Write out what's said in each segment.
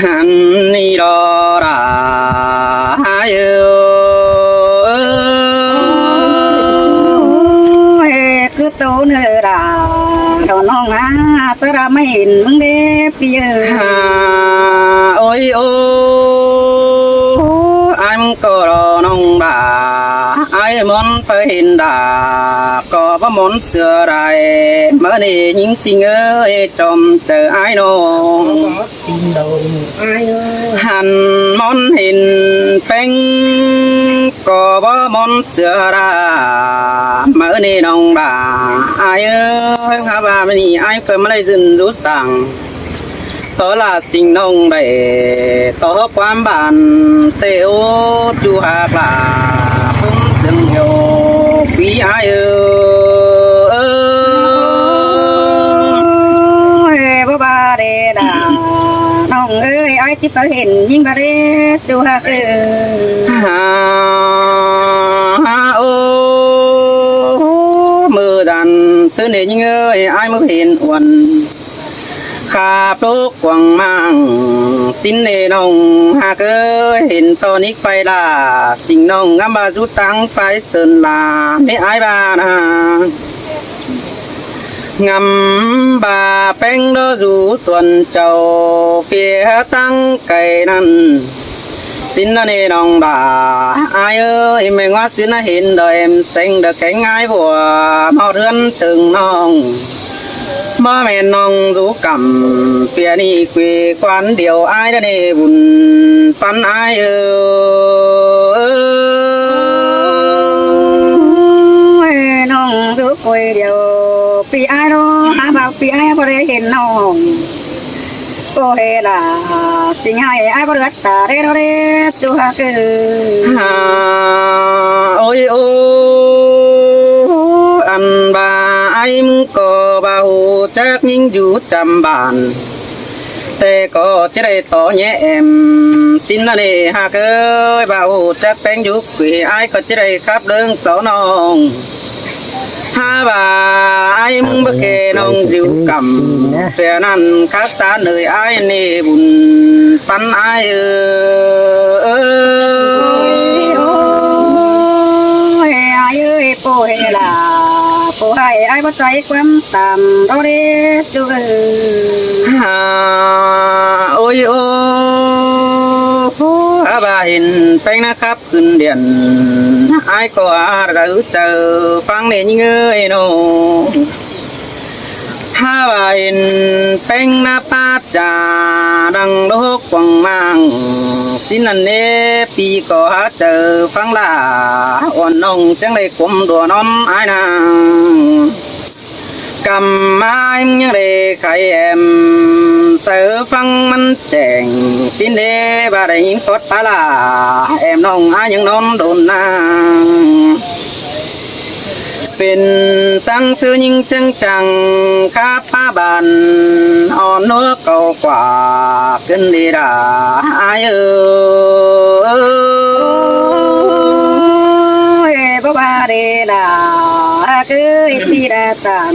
ຫັ້ນນີ້ດອລາເອີຍ ຄືໂຕເນີລາ ດອນນ້ອງນາ ສະລະມາເຫັນມຶງເດ້ ປີເອີຍ ໂອ້ຍໂອ້ ອາຍມຶງກໍດອນນ້ອງລາ ອາຍມອນໄຟເຫັນດາ ກໍບໍ່ມອນເຊື່ອໄດ້ ມາເນຍິງສິງເອີຍ ຈອມໃຈອາຍນ້ອງ ຫັ້ນມອນເຫັນແປ້ງ ກໍບໍ່ມອນເຊື່ອລາ ມາເນນ້ອງລາ ອາຍເອີຍ ຫາວ່າມື້ນີ້ອາຍກໍມາໄດ້ຢືນດູສັງ ຕໍ່ລາສິງນ້ອງໄດ້ ຕໍ່ຄວາມບານເຕໂອ ຈູຮັກລາ ປຶ້ມເຊິ່ງໂຍ ປີອາຍເອີຍ ໂອ້ຍ ບໍ່ບາເດດາ ນ້ອງເອີຍ ອາຍຊິໄປເຫັນຍິງບາເດ ຈູຮັກເອີຍ ໂອ້ ມື້ນັ້ນຊືນນີ້ຍິງເອີຍ ອາຍມື້ເຫັນອວນ ຂາບໂລກກວ້າງມາງ ສິນເນນ້ອງຮັກເອີຍ ເຫັນຕອນນີ້ໄຟລາ ສິງນ້ອງງາມບາຢູ່ທາງໄຟເຊີນລາ ເນອາຍບານາ ງາມບາແປ້ງດອຢູ່ຕວນເຈົ້າ ເຟຍຕັ້ງໄກນັ້ນ ສິນນະເນນ້ອງດາ ອາຍເອີຍ ແມ່ງວ່າສິນນະເຫັນດອຍແອມແສງດອຍແຂງອາຍບົວ ມາເຮືອນເຖິງນ້ອງ ບໍ່ແມ່ນນ້ອງຢູ່ກຳ ເຟຍນີ້ເກວກວານດຽວ ອາຍນະເນບຸນປັນອາຍເອີຍ ນ້ອງຢູ່ກວຍດຽວ ປີອາຍເນາະ ຫາວ່າປີອາຍບໍ່ໄດ້ເຫັນນ້ອງ ໂອເຮລາ ສິງໃຫ້ອາຍບໍ່ເຫຼືອຕາເຣໂຣເຣ ຈູຮັກເອີຍ ໂອ້ຍໂອ້ ອັນວ່າອາຍມຶງກໍບໍ່ຮູ້ຈັກຍິງຢູ່ຈຳບ້ານ ແຕ່ກໍຈະໄດ້ຕໍ່ແຍມ ສິນນະເນຮັກເອີຍ ບໍ່ຮູ້ຈັກແປ້ງຢູ່ເກວ ອາຍກໍຈະໄດ້ຂັບເລື່ອງຕໍ່ນ້ອງ ຫາວ່າອ້າຍມຶງບໍ່ແກ່ນ້ອງຢູ່ກຳ ເທື່ອນັ້ນຄັກສາເນີຍອ້າຍເນບຸນປັນອ້າຍເອີຍ ໂອ້ຍ ອ້າຍເອີຍ ໂປເຮລາ ໂປໃຫ້ອ້າຍບໍ່ໃຈຄວາມຕາມເຮົາເດ້ຈຸເອີຍ ໂອ້ຍ ໂອ້ ຫາວ່າເຫັນແປ້ງນະຄັບ ຂຶ້ນດຽນ ອ້າຍກໍອາດກະອຶດໃຈ ຟັງແດ່ຍິງເອີຍເນາະ ຖ້າວ່າເຫັນແປ້ງໜ້າປາດຈາ ດັ່ງໂລກກວ້າງໝາງ ຊິນັ້ນເດ້ ປີກໍຫາເຈີ ຟັງຫຼ້າ ອ່ອນນ້ອງຈັ່ງໄດ້ກົມຕົວນອນອ້າຍນາງ ກຳມາຍັງໄດ້ໄຂແອມ ໃສ່ຟັງມັນແຈ້ງ ຊິນເດວ່າໄດ້ຍິນປອດປາລາ ແອມນ້ອງອາຍັງນອນດົນນາ ເປັນສັງຊື່ຍິງຈັງຈັງ ຄາບປາບານ ອ່ອນນົວເກົາກວ່າ ຂຶ້ນດີດາ ອາຍເອີຍ ບໍ່ວ່າເດລາ ເກີຍຊິດາ ສັນ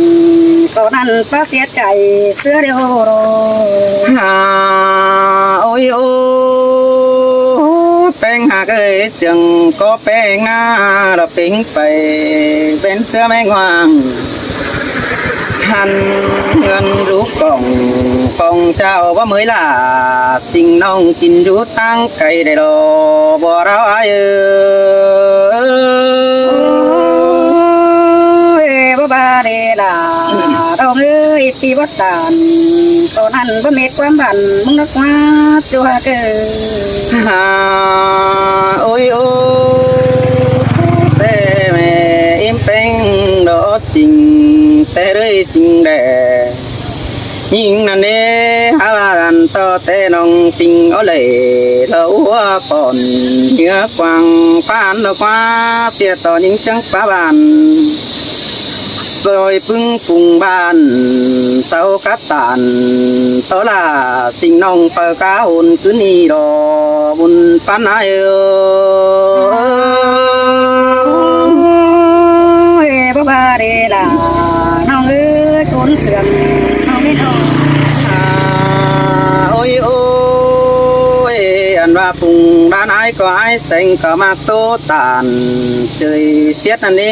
ຕອນນັ້ນປາເສຍໃຈເສືອດຽວໂລ ໂອ້ຍໂອ້ ແປ້ງຫາກເອີຍ ສຽງກໍແປ້ງງາລະເປັງໄປ ເປັນເສືອແມງຫວ່າງ ຫັນເງິນລູກກອງ ຂອງເຈົ້າບໍ່ເມີຍລາ ສິ່ງນ້ອງກິນຢູ່ ທາງໄກໄດ້ລໍ ບໍ່ລາວອາຍເອີຍ ບໍ່ບາເດລາ ນ້ອງເອີຍ ທີ່ບໍ່ຕານ ຕອນນັ້ນບໍ່ເມດຄວາມບັນ ມຶງນະກວ່າຕົວເກີ ໂອ້ຍໂອ້ ແຕ່ແມ່ອີມເປັງດອກ ສິ່ງແຕ່ເລີຍສິ່ງແດ ຍິງນັ້ນເດ ຫາວ່າອັນຕໍ່ແຕ່ນ້ອງສິ່ງໂອເລ ລະຫົວປ່ອນເຫືອກວ້າງ ປານດອກວ່າ ເສຍຕໍ່ຍິງຈັ່ງປາບານ ຊອຍປຶງປຸງບ້ານ ເຊົາກັບຕານ ໂຕລາ ສິ່ງນ້ອງເປີກາໂຫນຄືນນີ້ດອກ ບຸນປັນອາຍເອີຍ ບໍ່ວ່າເດລາ ນ້ອງເອີຍ ຄົນເຊື່ອມນ້ອງເດນ້ອງ ໂອ້ຍໂອ້ ວ່າປຸງຫຼານອ້າຍກໍອ້າຍແສງກໍມັກໂຕຕານ ເຈີຍສຽດນັ້ນເດ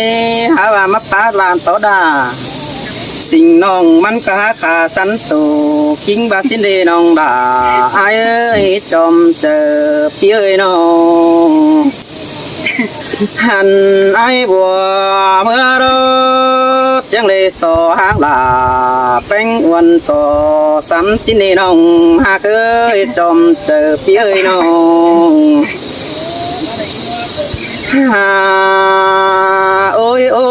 ຫາວ່າມາປາດຫຼານຕໍ່ດາ ສິ່ງນ້ອງມັນກໍຫາຂາສັນໂຕ ກິງບາຊິນເດນ້ອງດາ ອ້າຍເອີຍ ຈອມເຈີ ພີ່ເອີຍນ້ອງ ຫັ້ນອ້າຍບົວເມືອໂລດ ຈັ່ງໄດ້ສໍຫາກຫຼ້າ ແປ້ງອວນຕໍ່ສຳຊິນເດນ້ອງ ຫາກເອີຍ ຈອມເຈີ ພີ່ເອີຍນ້ອງ ຫາ ໂອ້ຍໂອ້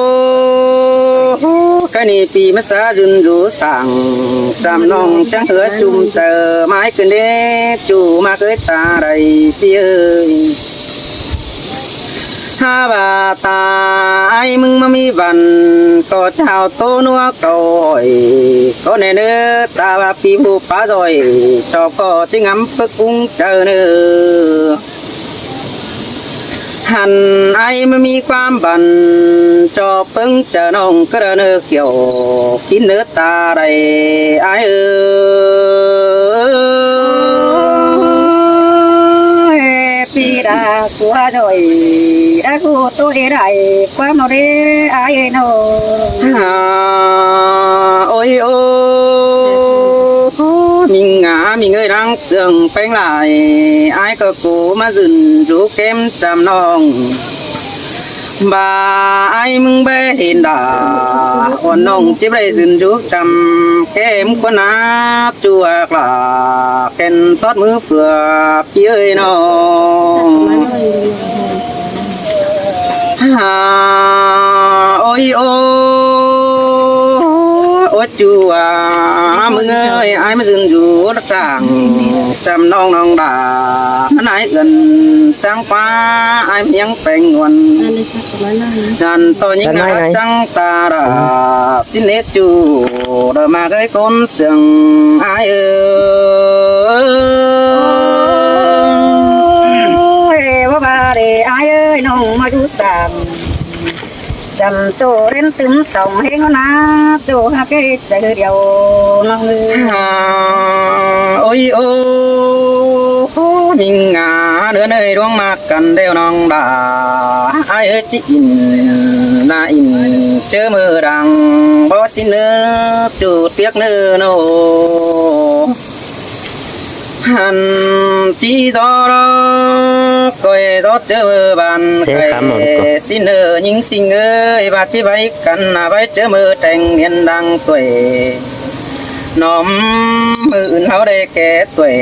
ກະນີ້ປີມາສາດຸນດູສັງ ຈຳນ້ອງຈັ່ງເຮືອຈຸ່ມເຕີ ໝາຍຂຶ້ນເດ ຈູມາເຄີຍຕາໄດ້ ພີ່ເອີຍ ຫາວ່າຕາອ້າຍມຶງມາມີວັນ ກໍຈະເອົາໂຕນົວເກົາຫ້ອຍ ກໍແນ່ເນີ ຕາວ່າປີຜູ້ປາດອຍ ຈອບກໍຈິງອຳເພິກອຸງເຈີເນີ. ຫັ້ນອ້າຍມັນມີຄວາມບັນ ຈອບເພິ່ງຈະນ້ອງກະເນີກຽວ ກິນເນີຕາໄດ້ອ້າຍເອີຍ ປີດາກົວດອຍ ດາກູໂຕເອໄດ້ ຄວາມເອົາເດອ້າຍເອີຍນ້ອງ ໂອ້ຍໂອ້ ມິງງາມິງເອີຍນາງ ເຊື່ອງແປງຫຼາຍ ອ້າຍກໍກູມາຢືນຢູ່ແກ້ມຈຳນ້ອງ ບາອ້າຍມຶງແບເຫັນດາ ອ່ອນນ້ອງຈິບໄດ້ຢືນຢູ່ຈຳແກ້ມຄົນນາ ຈົວກລາກແກ່ນຊອດມືເຟືອ ພີ່ເອີຍນ້ອງ ຫາ ໂອ້ຍໂອ້ ໂອ້ຍ ຈູວ່າ ມຶງເອີຍ ອ້າຍມາຢືນຢູ່ລະກາງ ຈຳນ້ອງນ້ອງດາ ມານາຍເອື້ອນຈາງຟ້າ ອ້າຍມາຍັງແປງນວນ ສັນຕໍ່ຍິງໜ້າຮັກຈັງຕາດາ ຊິເນຈູ ດອກມາເອີຍຄົນເຊື່ອງ ອ້າຍເອີຍ ໂອ້ຍ ວ່າບາເດ ອ້າຍເອີຍ ນ້ອງມາຢູ່ສາງ ຈຳໂຕເລັນຕຶມສອງເຮງເອົານາ ໂຕຫາກໃຈດຽວນ້ອງເອີຍ ໂອ້ຍໂອ້ ມິງງາເນີເນີຍ ດວງມາກັນແລ້ວນ້ອງດາ ອ້າຍເອີຍຈິອິນນາອິນ ເຈີມືດັງ ບໍ່ຊິເນີຈູດປຽກເນີໂນ ຫັ້ນຈີຈອລອກ ກ້ອຍຈອດເຈີບານໄກ່ ຊິເນີຍິງຊິງເອີຍ ບາດຈິໄວ້ກັນນາໄວ້ເຈີມືແຕ່ງນຽນດັງຕົວຍ ໜອມມື້ອື່ນເຮົາໄດ້ແກ່ຕົວຍ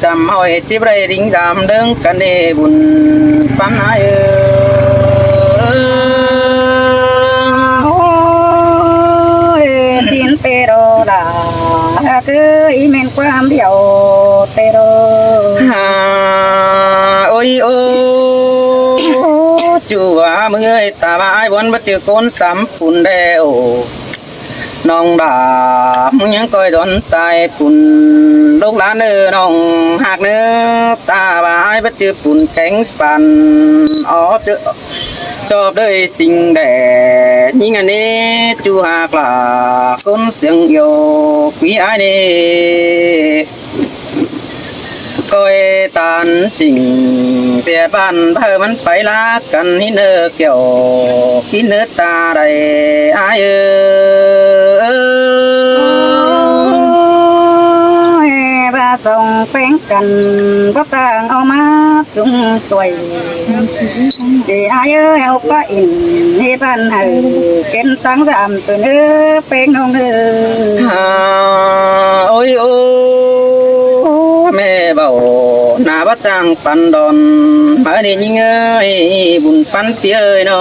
ຈຳເຮົາໃຫ້ຈິບໄດ້ດິງດາມເດີງກັນເດບຸນປັນອ້າຍເອີຍ ໂອ້ຍ ສິນເປໂດລາ ເກີຍແມ່ນຄວາມດຽວເຕໂດ ຫາ ໂອ້ຍໂອ້ ຈູວ່າເມື່ອຍຕາວ່າອ້າຍວອນບໍ່ຈື່ຄົນສຳປຸນແລ້ວ ນ້ອງດາ ມຶງຍັງກ້ອຍດອນໃຈປຸນ ລູກຫຼານເອີ ນ້ອງຮັກເນີ ຕາວ່າອ້າຍບໍ່ຈື່ປຸນແຂງປັນ ອອບເດີ ຈອບເດີຍສິ່ງແດ່ ຍິງອັນນີ້ ຈູຫາກລາຄົນສຽງໂຍ ປີອ້າຍນີ້ ກ້ອຍຕານຈິງ ເສຍບ້ານເພີມັນໄປລາກັນ ຫີນເນີກຽວ ກິນເນີຕາໄດ້ອ້າຍເອີຍ ໂອ້ຍ ວ່າສອງແປງກັນ ບໍ່ຕ່າງເອົາມາ ຈຸງຊ່ວຍ ເດອ້າຍເອີຍ ເອົາປະອິນເຮັດບ້ານໃຫ້ເປັນຕັງສາມຕົວເດີ ເປັນນ້ອງເດີ ໂອ້ຍໂອ້ ແມ່ເວົ້າໜ້າວ່າຈ້າງປັນດອນ ມານີ້ຍິງເອີຍ ບຸນປັນເຕີຍເນາ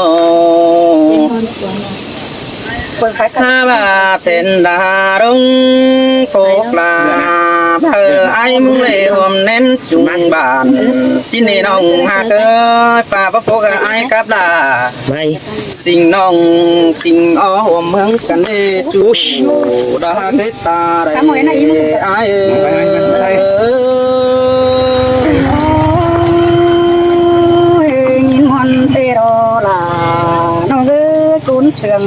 ະ ຖ້າວ່າເສັ້ນດາດົງໂຟກລາ ເອີ ອ້າຍມຶງເລີຍຮ່ວມແໜ້ນຈຸງບ້ານ ຊິເນນ້ອງຫາເກີດ ຟ້າບໍ່ໂຟກອ້າຍກັບລາ ໄວ້ ສິ່ງນ້ອງ ສິ່ງອ້ອມເມືອງກັນເດ ຈູດາເດຕາໄດ ອ້າຍເອີຍ ຍິນມ່ວນເຕໂຣລາ ນ້ອງເອີຍ ກຸນເຊື່ອງ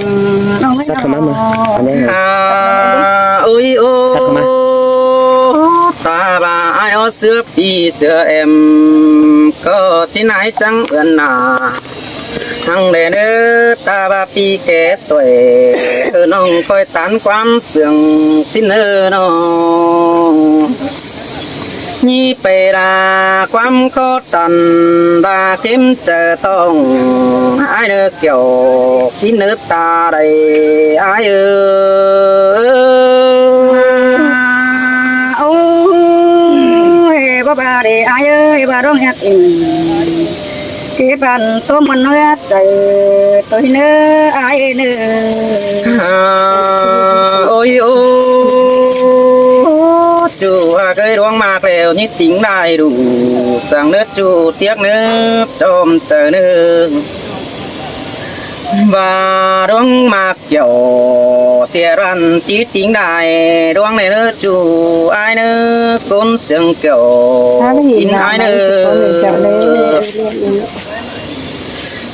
ນ້ອງເອີຍ ສັດເຂົ້າມາ ເອີຍ ອັນນີ້ ຫາ ໂອ້ຍໂອ້ ສັດເຂົ້າມາ ຕາບາອ້າຍ ເສືອປີເສືອແອມ ກໍທີ່ນາຍຈັງເອື້ອນໜ້າ ຫັງແລເດີ ຕາວ່າປີແກ່ຕົວຍ ເອີ ນ້ອງຄອຍຕານຄວາມເຊື່ອງຊິເນີນ້ອງ ນີ້ໄປລາຄວາມຂໍ ຕັນວ່າເຂັມຈະຕ້ອງ ອ້າຍເນີກ່ຽວກິນເນີຕາໄດ້ ອ້າຍເອີຍ. ໂອ້ຍ ບໍ່ວ່າເດ້ອ້າຍເອີຍ ວ່າດອງຮັກອີ່ ທີ່ບ້ານຕົວມັນເໜືອໃຈ ຕົວເນີອ້າຍເນີ. ໂອ້ຍ ໂອ້ ຈູວ່າເຄີຍດວງມາກແລ້ວ ນີ້ຕິງໄດ້ດູ ສັງເນີຈູຕຽກເນີ ຈອມໃຈເນີ ວ່າດວງມາກແກ້ວ ເສຍລັນຈີຕິງໄດ້ ດວງໃນເນີຈູ ອ້າຍເນີ ຄົນເຊື່ອງແກ້ວ ກິນອ້າຍເນີ.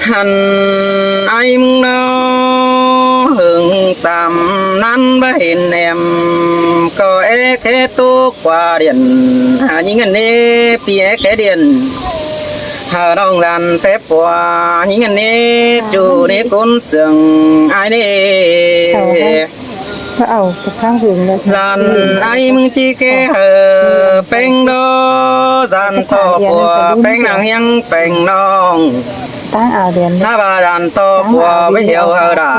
ຫັ້ນອ້າຍມຶງເນາະ ເຫິງຕາມນັ້ນບໍ່ເຫັນແອມ ກໍແອແຄໂຕກວ່າດຽນ ຫາຍິງອັນເນ ປີແອແຄດຽນ ຫານ້ອງລານແຟບ ຜົວຍິງອັນນີ້ ຈູນີ້ຄົນເຊິ່ງອ້າຍນີ້ ເອົາໄປທາງຫຶງແລ້ວ ລານອ້າຍມຶງຈີແກເຮີ ແປງດໍ ລານຕໍ່ຜົວ ແປງນາງຮຽງແປງນ້ອງ ຕັ້ງເອົາດຽນ ຖ້າວ່າລານຕໍ່ຜົວໄປທ່ຽວເຮີດາ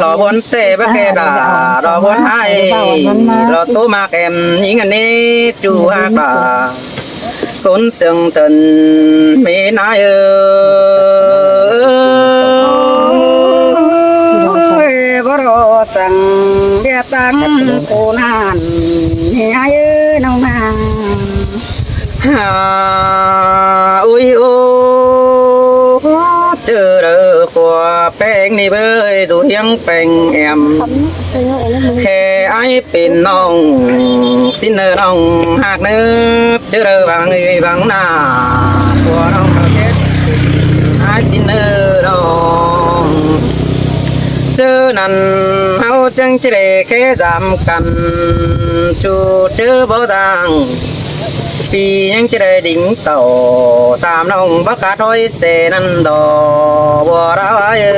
ລໍວົນເຕະໄປແກດາ ລໍວົນອ້າຍ ລໍໂຕມາແກມຍິງອັນນີ້ ຈູຫາກວ່າ ຄົນເຊິ່ງເຕີນເມນາຍເອີຍ ບໍ່ລໍສັງເດຍຕັງໂອນານ ເມນາຍເອີຍນ້ອງນາງ ຫາ ໂອ້ຍໂອ້ ເຈີເດີຜົວແປງນີ້ເບີຍ ດູຮຽງແປງແອມ ແຄ່ອ້າຍ ເປັນນ້ອງ ຊິນເນີນ້ອງຮັກເນີ ເຈີເດີຫວັງເອີຍຫວັງໜ້າ ຜົວນ້ອງເຂົາເຈັບ ອ້າຍຊິນເນີນ້ອງ ເຈີນັ້ນເຮົາຈຶ່ງຈະໄດ້ແຄ່ຈຳກັນ ຈູເຈີບໍ່ຕ່າງ ປີຍັງຈະໄດ້ດິງເຕົ້າ ສາມນ້ອງບໍ່ກາດຫ້ອຍເສນັ້ນດອກ ບໍ່ລາວເອີ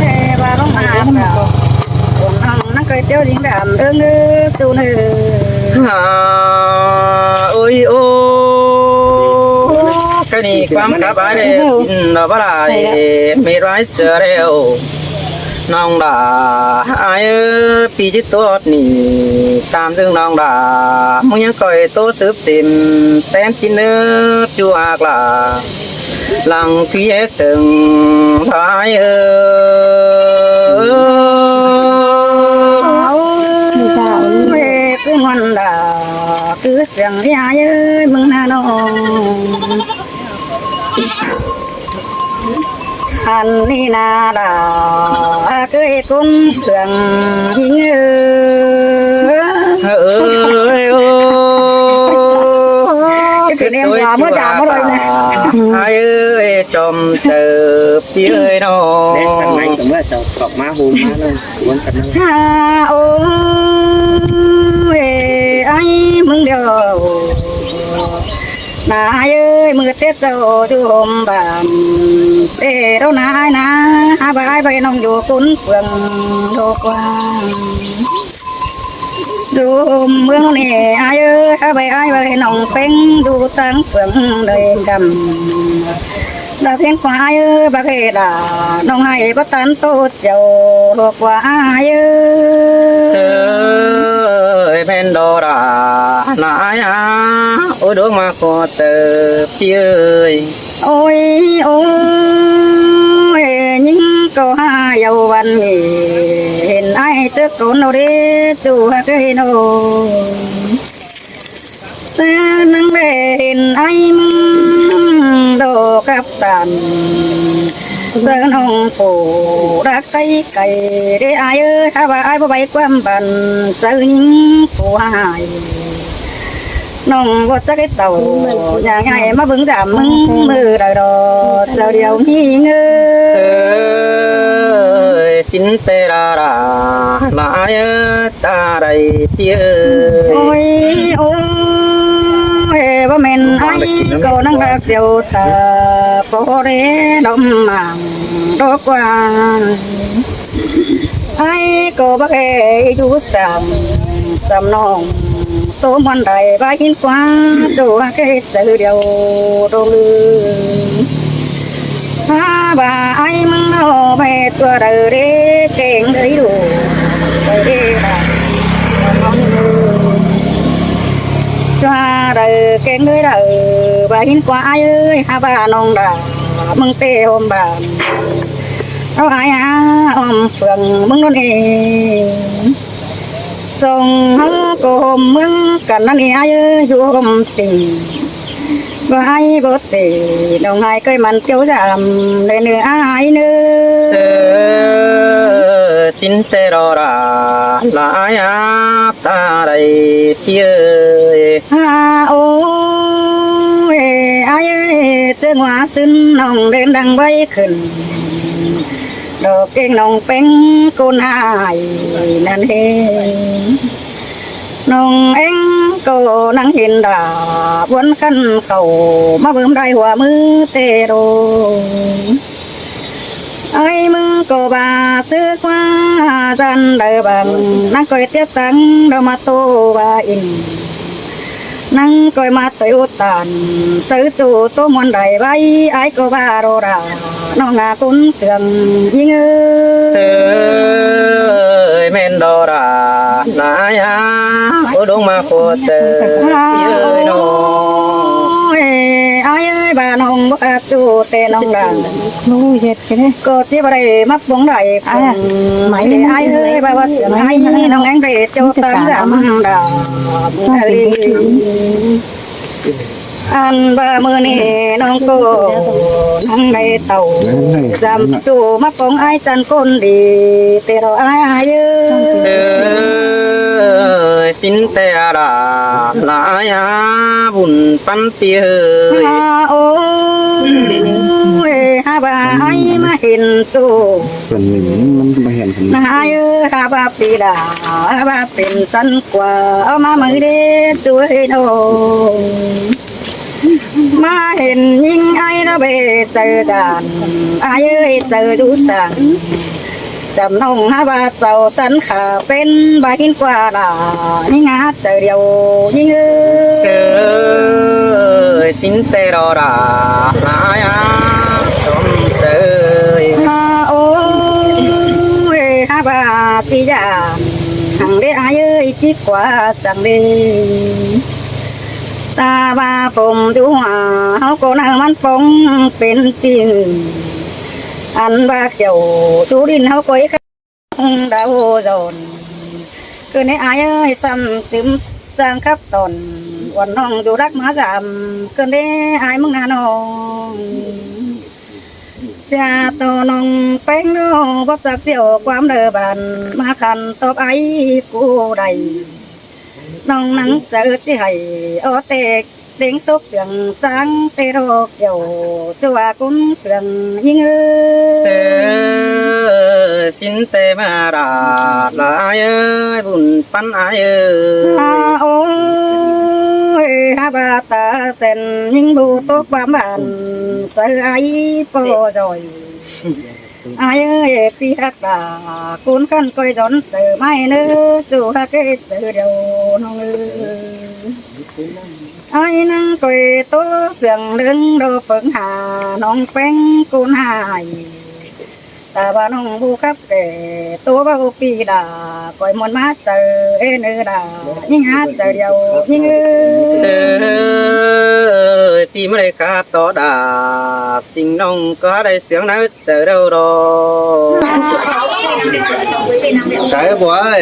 ຍ. ວ່ານ້ອງອາບ ຄົນນ້ອງນັກໄກ່ເຕີວດິງດຳເອີງເອີ ຕູເອີ ຫາ ໂອ້ຍໂອ້ ກະນີ້ຄວາມກັບອາຍແລ້ວ ກິນດອກບໍ່ຫຼາຍ ເມດໄວ້ເສືອແລ້ວ ນ້ອງດາ ອາຍເອີຍ ປີຈິດຕົວນີ້ ຕາມເຖິງນ້ອງດາ ມຶງຍັງຄ່ອຍໂຕສືບຕິມ ແຕ່ນຊິເນີຈູອາກລາ ຫຼັງທີ່ເຮັດເຖິງ ອາຍເອີຍ ຄືງອນດາ ຄືສຽງທີ່ອາຍເອີຍ ມຶງນະນ້ອງ ອັນນີ້ນາລາ ເຄີຍກົນເຊື່ອງຍິງເອີຍ ເອີຍໂອ້ ຄືແນວວ່າເມື່ອດາມາລອຍນະ ອ້າຍເອີຍ ຈອມເຕີບເຕີຍເນາະ ແລະສັນໄໝກໍເມື່ອເຊົ້າອອກມາໂຮມມາເນາະ ວົນສັນໄໝ ຫາ ໂອ້ຍ ອ້າຍ ມຶງດຽວ ນາເອີຍ ມື້ເຕັດເຈົ້າຢູ່ໂຮມບ້ານ ເຕໂດນາອ້າຍນາ ຫາບາຍບາຍນ້ອງຢູ່ກຸນເຟືອງໂດກວ່າ ຢູ່ໂຮມເມືອງນີ້ອ້າຍເອີຍ ຫາບາຍອ້າຍບາຍນ້ອງເປັງ ຢູ່ທາງເຟືອງໃດດຳ ດາວພຽງກວ່າອ້າຍເອີຍ ບາເກດາ ນ້ອງໃຫ້ບໍ່ທັນໂຕ ເຈົ້າດອກວ່າອ້າຍເອີຍ ເຊີຍແມ່ນດອກດານາຍອາ ໂອ້ຍດວງມາຂໍເຕີບເຕີຍ ໂອ້ຍ ໂອ້ຍ ຍິງກໍຫາເຍົາວັນນີ້ ເຫັນອ້າຍເຈີຄົນໂນເດ ຈູຫາກເອີຍໂນ ເອີ ນາງແລເຫັນອ້າຍມຶງ ດອກກັບຕັນ ເຊີນຫ້ອງຜູ້ລັກໄກໄກເດອ້າຍເອີຍ ຖ້າວ່າອ້າຍບໍ່ໄວຄວາມບັນ ເຊີນຍິງຜູ້ຮ້າຍ ນ້ອງບໍ່ຈັກເຕົ້າ ຢ່າງ່າຍມາເບິ່ງດາມມຶງ ມື້ໃດດອກ ເຈົ້າດຽວນີ້ເອີຍ ເຊີຍ ສິນແຕ່ລະລາ ລາຍຕາໄດ້ຕິເອີຍ. ໂອ້ຍ ໂອ້ຍ ບໍ່ແມ່ນອ້າຍກໍນັກຮັກດຽວຕາ ບໍ່ໄດ້ດອມມາງດອກວ່າ ອ້າຍກໍບໍ່ແຄ່ຢູ່ສາມ ສຳນອງ ໂຕມ່ວນໄດ້ວ່າຫີນກວ່າ ໂຕເຮັດໃຈດຽວໂຕເອີຍ. ຖ້າວ່າອ້າຍມຶງເອົາໄປຕົວໃດເດ້ ເກັ່ງເລີຍດູ ໄປເດ້ບາດນ້ອງເອີຍ. ຕົວໃດເກັ່ງເລີຍເດີ ວ່າຫີນກວ່າອ້າຍເອີຍ ຫາວ່ານ້ອງດາ ມຶງເຕະໂຮມບານ ເອົາອ້າຍອາອ້ອມເຟືອງມຶງໂດນເອງ. ສອງເຮົາກໍໂຮມເມືອງກັນນັ້ນເອງ ອ້າຍເອີຍ ຢູ່ໂຮມຕິງ ວ່າອ້າຍບໍ່ເຕະ ນ້ອງອ້າຍກໍມັນຈຽວຈາມ ໃນເນື້ອອ້າຍເນີ ເຊີ ສິນແຕ່ລໍລາ ລາຍອາບຕາໄດ້ຕິເອີຍ. ອາ ໂອ້ຍ ອ້າຍເອີຍ ເຊິ່ງວ່າຊຶນນ້ອງເດີນດັງໄວຂຶ້ນ ດອກເອງນ້ອງເປັນຄົນຫາຍນັ້ນເອງ. ນ້ອງເອງກໍນັ່ງເຫັນດາ ວນຄັນເຂົ້າມາເບິ່ມໄດ້ຫົວມືເຕໂດ. ອ້າຍມຶງກໍວ່າຊຶກວ່າຈັນໄດ້ບັງ ນັ່ງກ້ອຍຕຽບຕັງ ດອກມາໂຕວ່າອິນ ນັ່ງກ້ອຍມາໂຕຍອຸດຕານ ເຊີໂຈໂຕມ່ວນໄດ້ໄວ ອ້າຍກໍວ່າໂດດາ ນ້ອງອາກຸນເຊື່ອງຍິງເອີຍ. ເຊີຍ ແມ່ນດອກດານາຍາ ໂອ້ ລົງມາໂຄເຕີເອີຍນ້ອງ. ໂອ້ຍ ອ້າຍເອີຍ ວ່ານ້ອງບໍ່ອາບຈູແຕ່ນ້ອງດາ ໂອ້ຍ ເຮັດ ກໍຊິບໍ່ໄດ້ມາປົງໄດ້ຟັງ ໄໝເດ້ອ້າຍເອີຍ ວ່າວ່າສຽງອ້າຍນີ້ນ້ອງແອງເດໂຈຕາງດຳດາ ອັນວ່າມື້ນີ້ນ້ອງກໍນ້ອງໄດ້ເຕົ້າ ຈຳຈູມາປອງອ້າຍຈັນຄົນດີ ແຕ່ເຮົາອ້າຍເອີຍ ເຊີຍ ສິນແຕ່ອາລາ ລາຍາບຸນປັນ ເອີຍ ໂອ້ຍ ຫາວ່າອ້າຍມາເຫັນໂຕ ສ່ວນໜຶ່ງມັນບໍ່ເຫັນ ນາຍເອີຍ ຫາວ່າປີດາ ຫາວ່າເປັນສັນກວ່າ ເອົາມາມື້ເດໂຕເອີຍນ້ອງ ມາເຫັນຍິງອ້າຍລະເບໃຈຈານ ອ້າຍເອີຍ ໃຈຢູ່ສັງ ຈຳນ້ອງຫາວ່າເຈົ້າສັນຂາເປັນ ບາຫິນກວ່າລາ ຍິງຫາໃຈດຽວຍິງເອີຍ ເຊີຍ ສິນແຕ່ລໍລາ ລາຍາ ສົມເຊີຍ ໂອ້ຍ ຫາວ່າຊິຢາກ ຫັງເດອ້າຍເອີຍ ຈິກກວ່າສັງເດ ຕາວ່າຜົມຢູ່ຫົວ ເຮົາກໍນຳມັນປົງເປັນຈິງ ອັນວ່າຂຽວສູ່ດິນເຮົາກໍອີກ ດາວໂຈນ ຄືໃນອ້າຍເອີຍ ຊ້ຳຕຶມສ້າງຄັບຕອນ ອ່ອນນ້ອງຢູ່ລັກມາສາມ ຄືໃນອ້າຍມຶງນານ້ອງ ເສຍໂຕນ້ອງແປ້ງນ້ອງ ບໍ່ຈັກຊິເອົາຄວາມເດີບານ ມາຂັນຕອບອ້າຍຜູ້ໃດ ນ້ອງໜັງເຈີຊິໃຫ້ ອອເຕກ ເຕັງສົບສຽງສາງເຕໂຣກ່ຽວ ຕົວກຸນເຊື່ອງຍິງເອີຍ ເຊີຍ ສິນແຕ່ມາລາ ລາຍເອີຍ ບຸນປັນອ້າຍເອີຍ ໂອ້ຍ ຫາວ່າຕາແສນຍິງບູຕົກບາມບານ ໃສ່ອ້າຍໂປຈອຍ ອ້າຍເອີຍ ປີຮັກຕາ ຄູນຂັນກ້ອຍຈອນເຕີໄມ້ເນີ ຈູຮັກເອີຍ ເຕີດຽວນ້ອງເອີຍ ອ້າຍນັ່ງກ້ອຍໂຕເຊື່ອງເລິງ ໂດເຝີງຫານ້ອງແປ້ງກູນຫາຍ ຕາວ່ານ້ອງບູຄັບແກ່ ໂຕເວົ້າປີດາ ກ້ອຍມ່ວນມາເຈີເອເນີດາ ຍິງຫາເຈີດຽວຍິງເອີຍ ເຊີຍ ປີມາໄດ້ກາບຕໍ່ດາ ສິງນ້ອງກໍໄດ້ສຽງນາ ເຈີເດີ້ໂດ ໃສບໍ່ເອີຍ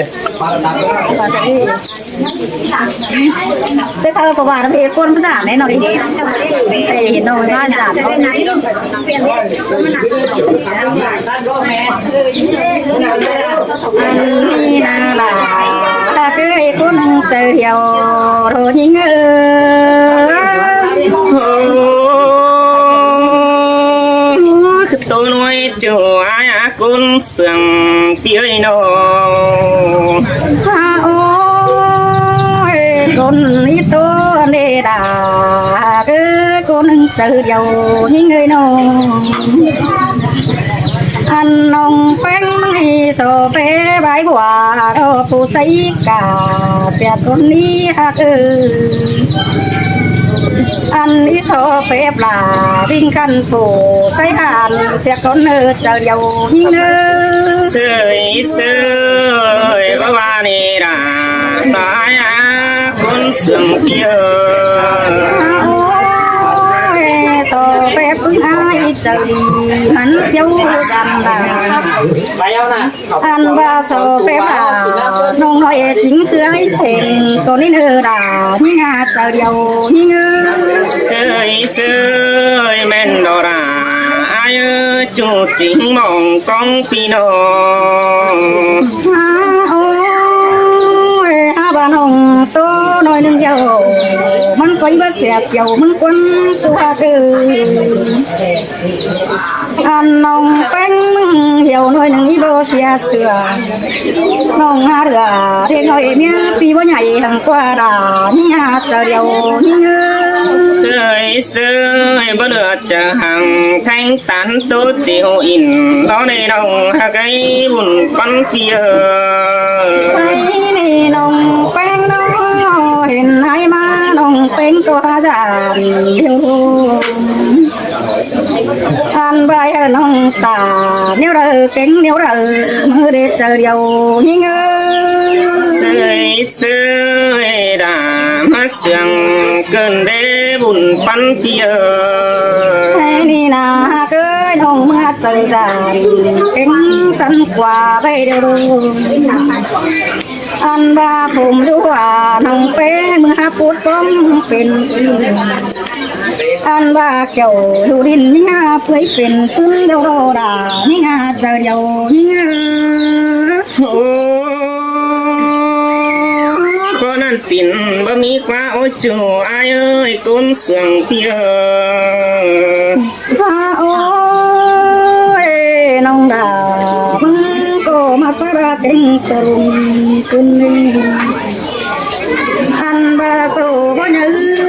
ແຕ່ເຂົາກໍວ່ານຳເອກົນພາສາແນ່ນອນ ເອີ ເຫັນນ້ອງວ່າຈາກເນາະ ອັນນີ້ນາລາ ຖ້າເຄີຍຄົນເຈີດຽວໂດຍິງເອີຍ ໂຕນ້ອຍ ເຈົ້າອາຍອາກຸນເຊື່ອງ ຄົນນີ້ໂຕເນດາ ເອີ ຄົນໜຶ່ງໃຈດຽວຍິງເອີຍນ້ອງ ອັນນ້ອງແປ້ງນີ້ໂສເປບາຍບົວ ກໍຜູ້ໃສ່ກາ ເສຍຄົນນີ້ຮັກເອີຍ ອັນນີ້ໂສເປປາ ວິງຄັນຜູ້ໃສ່ຫານ ເສຍຄົນເອີຍ ໃຈດຽວຍິງເອີຍ ເຊີຍເຊີຍ ບໍ່ວ່ານີ້ດາ ຕາຍອາ ຄົນເຊື່ອງເປີ ໂອ້ຍ ໂສເປປຶງອາຍ ໃຈດີມັນເປີດດຳດາ ໄປເອົານະ ອັນວ່າໂສເປປາ ນ້ອງນ້ອຍຈິງເຈື່ອຍເສັນ ກໍນີ້ເນີດາ ຍິງຫາເຈົ້າດຽວຍິງເອີຍ ເຊີຍເຊີຍ ແມ່ນດອກລະ ອາຍເອີຍ ຈູຈິງມອງກອງພີ່ນ້ອງ ຫາ ໂອ້ຍ ຫາວ່ານ້ອງໂຕນ້ອຍໜຶ່ງດຽວ ມັນກໍອີວ່າແຊບດຽວ ມັນກວນຕົວເກີນ ອັນນ້ອງແປ້ງໜຶ່ງຫ່ຽວໜ້ອຍໜຶ່ງ ອີ່ບໍ່ເສຍເຊື່ອ ນ້ອງຫາເຫຼືອເດັກນ້ອຍເມຍ ປີບໍ່ໃຫຍ່ຫັ້ນກວ່າດາ ຍິງຫາເຈົ້າດຽວຍິງເອີຍ ເຊີຍເຊີຍ ບໍ່ເຫຼືອຈະຫັງ ແທງຕັນໂຕຈິວອິນ ດອກໃນນ້ອງຫາໄກບຸນປັນປີເອີຍ ໄປນີ້ນ້ອງແປ້ງນ້ອຍ ເຫັນໃຫ້ມານ້ອງແປ້ງກໍຫາຈານຢູ່ ອັນບາຍເອີນ້ອງຕາ ແນວໃດເກັ່ງແນວໃດ ມືເດເຈີດຽວຍິງເອີຍ ເຊີຍເຊີຍດາ ມາສຽງເກີນເດບຸນປັນປີເອີຍ ໃຫ້ນີ້ນາເກີຍນ້ອງເມືອເຈີຈານ ເກັ່ງສັນກວ່າໄປດຽວ ອັນວ່າຜົມຢູ່ວ່ານ້ອງເປ້ເມືອປູດປ້ອມເປັນ ອັນວ່າແກ້ວຢູ່ດິນຍິງຫາເປືອຍເປັນປືນດຽວດາ ຍິງຫາເຈົ້າດຽວຍິງເອີຍ ໂອ້ ຂໍນັ້ນຕິນບໍ່ມີກວ່າ ໂອ້ຍ ຈູອ້າຍເອີຍ ກົນເຊື່ອງປີເອີຍ ອາ ໂອ້ຍ ນ້ອງດາ ມຶງກໍມາສາລາເກັ່ງສະລຸມຄືນນີ້ ອັນວ່າໂສບໍ່ຍື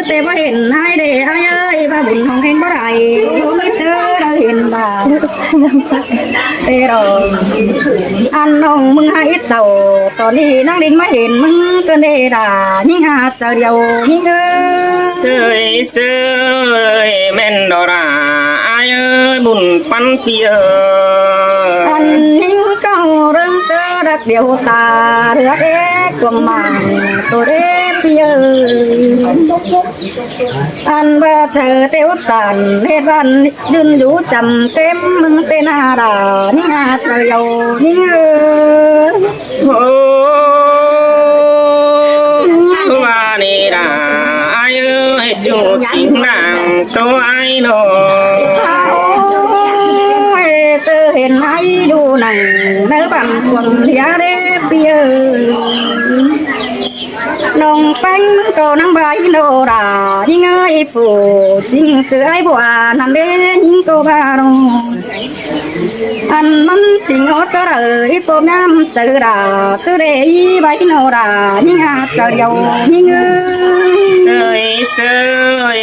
ແຕ່ບໍ່ເຫັນໃຫ້ເດ ອາຍເອີຍ ວ່າບຸນຫ້ອງແຮງບໍ່ໄດ້ ບໍ່ມີເຈີໄດ້ເຫັນດາ ເຕໂດ ອັນນ້ອງມຶງຫາອີເຕົາ ຕອນນີ້ນາງດິງມາເຫັນມຶງເກີນເດດາ ຍິງຫາເຈົ້າດຽວຍິງເອີຍ ເຊີຍເຊີຍ ແມ່ນດອກລະ ອາຍເອີຍ ບຸນປັນປີເອີຍ ອັນຍິງເກົ່າເລື່ອງເຕີລັກດຽວຕາ ເຫຼືອເອກວມມາງໂຕເດປີເອີຍ ອັນວ່າເຈີເຕວຕັນເຮັດບ້ານຢືນຢູ່ຈຳເຕັມເມືອງເຕນາດາ ຍິງຫາເຈົ້າດຽວຍິງເອີຍ ໂອ້ ວ່ານີ້ດາ ອາຍເອີຍ ຈູຈິງນາງໂຕອາຍນ້ອງ ໂອ້ຍ ເຈີເຫັນອາຍຢູ່ນັ່ງໃນບ້ານກວາງເດຍເດປີເອີຍ ນ້ອງແປ້ງມັນກໍນາງບາຍໂນລາ ຍິງເອີຍ ຜູ້ຈິງເຈີອາຍບົວນັ້ນເດ ຍິງກໍບາໂນ ອັນມັນຊິງເອົາເຈົ້າໃດ ອີ່ປົມຍາມເຈີດາ ຊື່ເດອີໃບໂນດາ ຍິງຫາເຈົ້າດຽວຍິງເອີຍ ເຊີຍເຊີຍ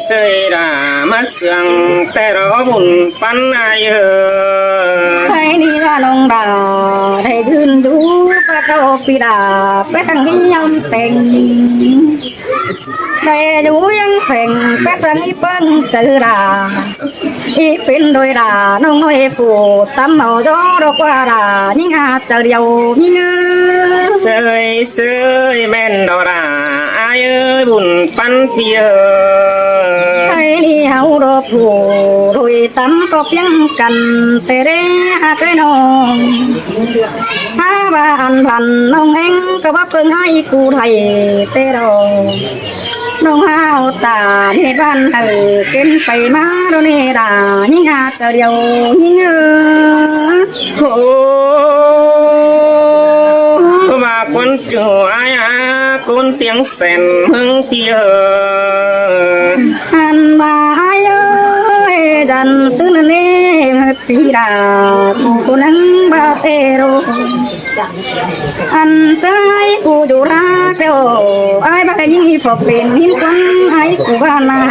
ເຊີຍດາ ມາເຊື່ອງແຕ່ລໍບຸນປັນອາຍເອີຍ ໃຜນີ້ວ່ານ້ອງດາ ໄດ້ຢືນຢູ່ປະເຕົາປີດາ ແປງທີ່ຍອມແຕ່ງ ໄດ້ຢູ່ຍັງແຂວງແປະສັງອີເປິງເຈີດາ ອີເປັນໂດຍດາ ນ້ອງນ້ອຍຜູ້ຕຳເອົາຢໍດອກກວ່າດາ ຍິງຫາເຈົ້າດຽວຍິງເອີຍ ເຊີຍເຊີຍແມ່ນດອກດາ ອາຍເອີຍບຸນປັນປີເອີຍ ໃຜນີ້ເຮົາດອກຜູ້ໂດຍຕຳກໍປຽງກັນ ແຕ່ເດຫາເກີຍນ້ອງ ຫາວ່າອັນພັນນ້ອງແອງກໍວ່າເພິ່ງໃຫ້ກູໄທແຕ່ດອກ ນ້ອງຫາວຕາເນບານເອີ ເກັນໄປມາໂດເນດາ ຍິງຫາເຈົ້າດຽວຍິງເອີ ໂອ້ ວ່າຄົນຈູອ້າຍອາ ຄົນຕຽງແສນເມືອງປີເອີ ອັນວ່າອ້າຍເອີຍ ຈັນຊືນເນ ປີດາ ຜູ້ຄົນໜຶ່ງບາເຕໂຣ ອັນໃຈກູຢູ່ລາກແລ້ວ ອ້າຍບາ ນີ້ພໍເປັນຍິງຄົນອ້າຍກູວ່ານາງ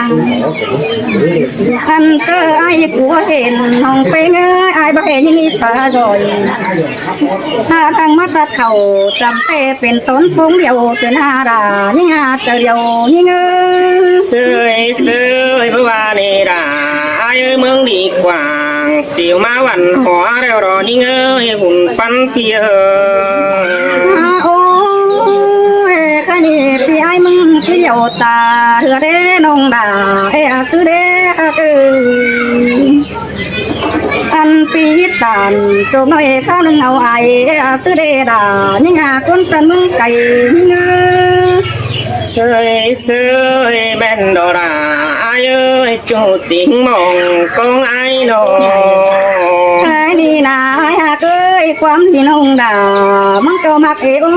ອັນເຈີອ້າຍກູເຫັນນ້ອງເປັນເອີຍ ອ້າຍບໍ່ເຫັນຍິງອີສາຈອຍ ຫາທາງມາສັດເຂົ້າ ຈຳແຕ່ເປັນຕົນໂພງດຽວ ເປັນຫາດາຍິງຫາເຈົ້າດຽວຍິງເອີຍ ເຊີຍເຊີຍ ເພາະວ່ານີ້ດາ ອ້າຍເອີຍ ເມືອງດີກວ້າງ ຊິວມາວັນຫົວແລ້ວດອກຍິງເອີຍ ບຸນປັນພີ່ເອີຍ ໂອ້ຍ ຄະນີ້ພີ່ອ້າຍມຶງຊິດຽວຕາ ເທື່ອເດ້ນ້ອງດາ ເອອ ຊື່ເດ້ຮັກເອີຍ ອັນປີຕານຈົບໜ້ອຍຄາວໜຶ່ງເອົາອາຍ ເອອ ຊື່ເດ້ດາ ຍິງຫາຄົນຈາກເມືອງໄກຍິງເອີຍ ເຊີຍເຊີຍ ແມ່ນດອກດາ ອ້າຍເອີຍ ຈູຈິງມອງກອງອ້າຍນ້ອງ ອ້າຍນີ້ນາ ອ້າຍຮັກເອີຍ ຄວາມທີ່ນ້ອງດາ ມັນກໍມັກເອໂອ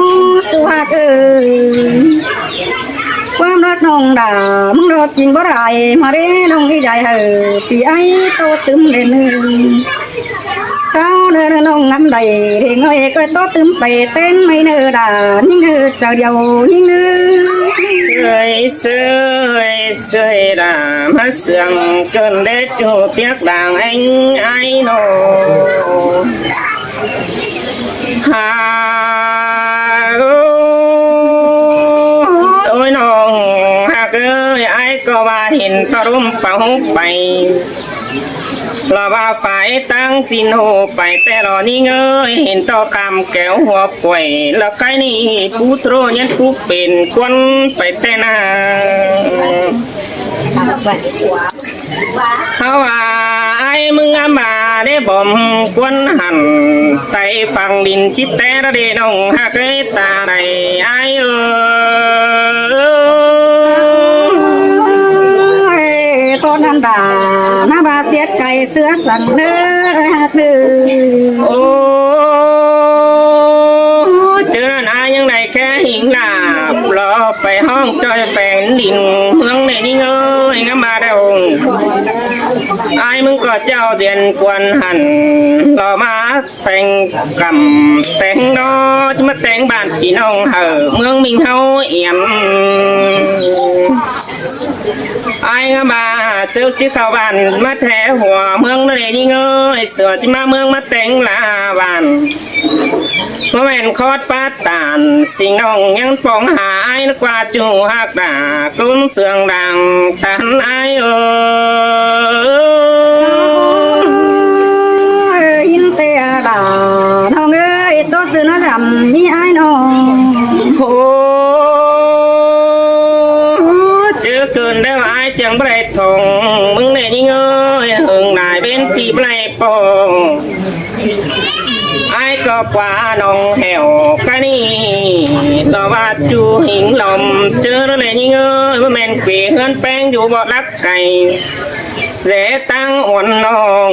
ຈູຮັກເອີຍ ຄວາມຮັກນ້ອງດາ ມັນກໍຈິງບໍ່ໄດ້ ມາເດ້ນ້ອງອີໃດເຮີ ທີ່ອ້າຍໂຕຕຶມເດ້ໜຶ່ງ ສາວເດີນ້ອງງາມໃດ ເດັກນ້ອຍກໍໂຕຕຶມໄປແຕ່ງໃໝ່ເນີດາ ຍິງເດີເຈົ້າດຽວຍິງເດີ ເຊີຍເຊີຍເຊີຍດາ ມາເຊື່ອງເກີນເດ້ຈູຕຽກດາງແອງອ້າຍນ້ອງ ຫາ ໂອ້ຍ ນ້ອງຮັກເອີຍ ອ້າຍກໍວ່າເຫັນຕະລົມປະຫຸບໄປ ລະວ່າຝ່າຍຕັ້ງສິນໂຫໄປແຕ່ລະຍິງເອີຍ ເຫັນຕໍ່ຄຳແກ້ວຫົວປ່ວຍ ລະໄຄນີ້ຜູ້ໂຕຍັນຜູ້ເປັນຄວັນໄປແຕ່ນາ ເຮົາວ່າອ້າຍມຶງອາມາເດ້ບໍ່ມຄວນຫັນ ໄຕຝັ່ງດິນຈິດແຕ່ລະເດນ້ອງຮັກເອີຍ ຕາໃດອ້າຍເອີຍ ໂຕນັ້ນດາ ນາບາສຽດໄກ່ເສືອສັນເດີຮັກເດີ ໂອ້ ເຈີນັ້ນອ້າຍຍັງໄດ້ແຄ່ຫິງລາບ ລໍໄປຮ້ອງຈ່ອຍແຟນດິນເມືອງເດຍິງເອີຍ ງາມມາແລ້ວ ອ້າຍມຶງກໍເຈົ້າດຽນກວນຫັນ ລໍມາ ແຟງກຳແຕ່ງດອກ ຈະມາແຕ່ງບ້ານພີ່ນ້ອງເຮົາ ເມືອງມິງເຮົາອຽມ ອ້າຍງາມບາເຊີກຈິເຂົ້າບ້ານ ມາແທ້ຫົວເມືອງເດຍິງເອີຍ ສວຍຈິມາເມືອງມາແຕ່ງລາບ້ານ ບໍ່ແມ່ນຄອດປາດຕານ ສິງນ້ອງຍັງປອງຫາອ້າຍນະກວ່າຈູຮັກດາ ກຸນເຊື່ອງດັງ ທ່ານອ້າຍເອີຍ ອິນເຕອາດາ ນ້ອງເອີຍ ໂຕຊື່ນະດຳມີອ້າຍນ້ອງ ໂອ້ ເຈີເກີນແລ້ວອ້າຍຈັ່ງບໍ່ໄດ້ທ່ອງ ມຶງແນ່ຍິງເອີຍ ເຫິງຫຼາຍເປັນປີບໍ່ໄດ້ພໍ້ ອ້າຍກໍກວ່ານ້ອງແຫ້ວກະນີ້ ລະວ່າຈູຫິງລອມ ເຈີແລ້ວແຫຼະຍິງເອີຍ ບໍ່ແມ່ນເກວເຮືອນແປ້ງຢູ່ບໍ່ຫຼັກ ໄກ ແລະຕັ້ງອ່ອນນ້ອງ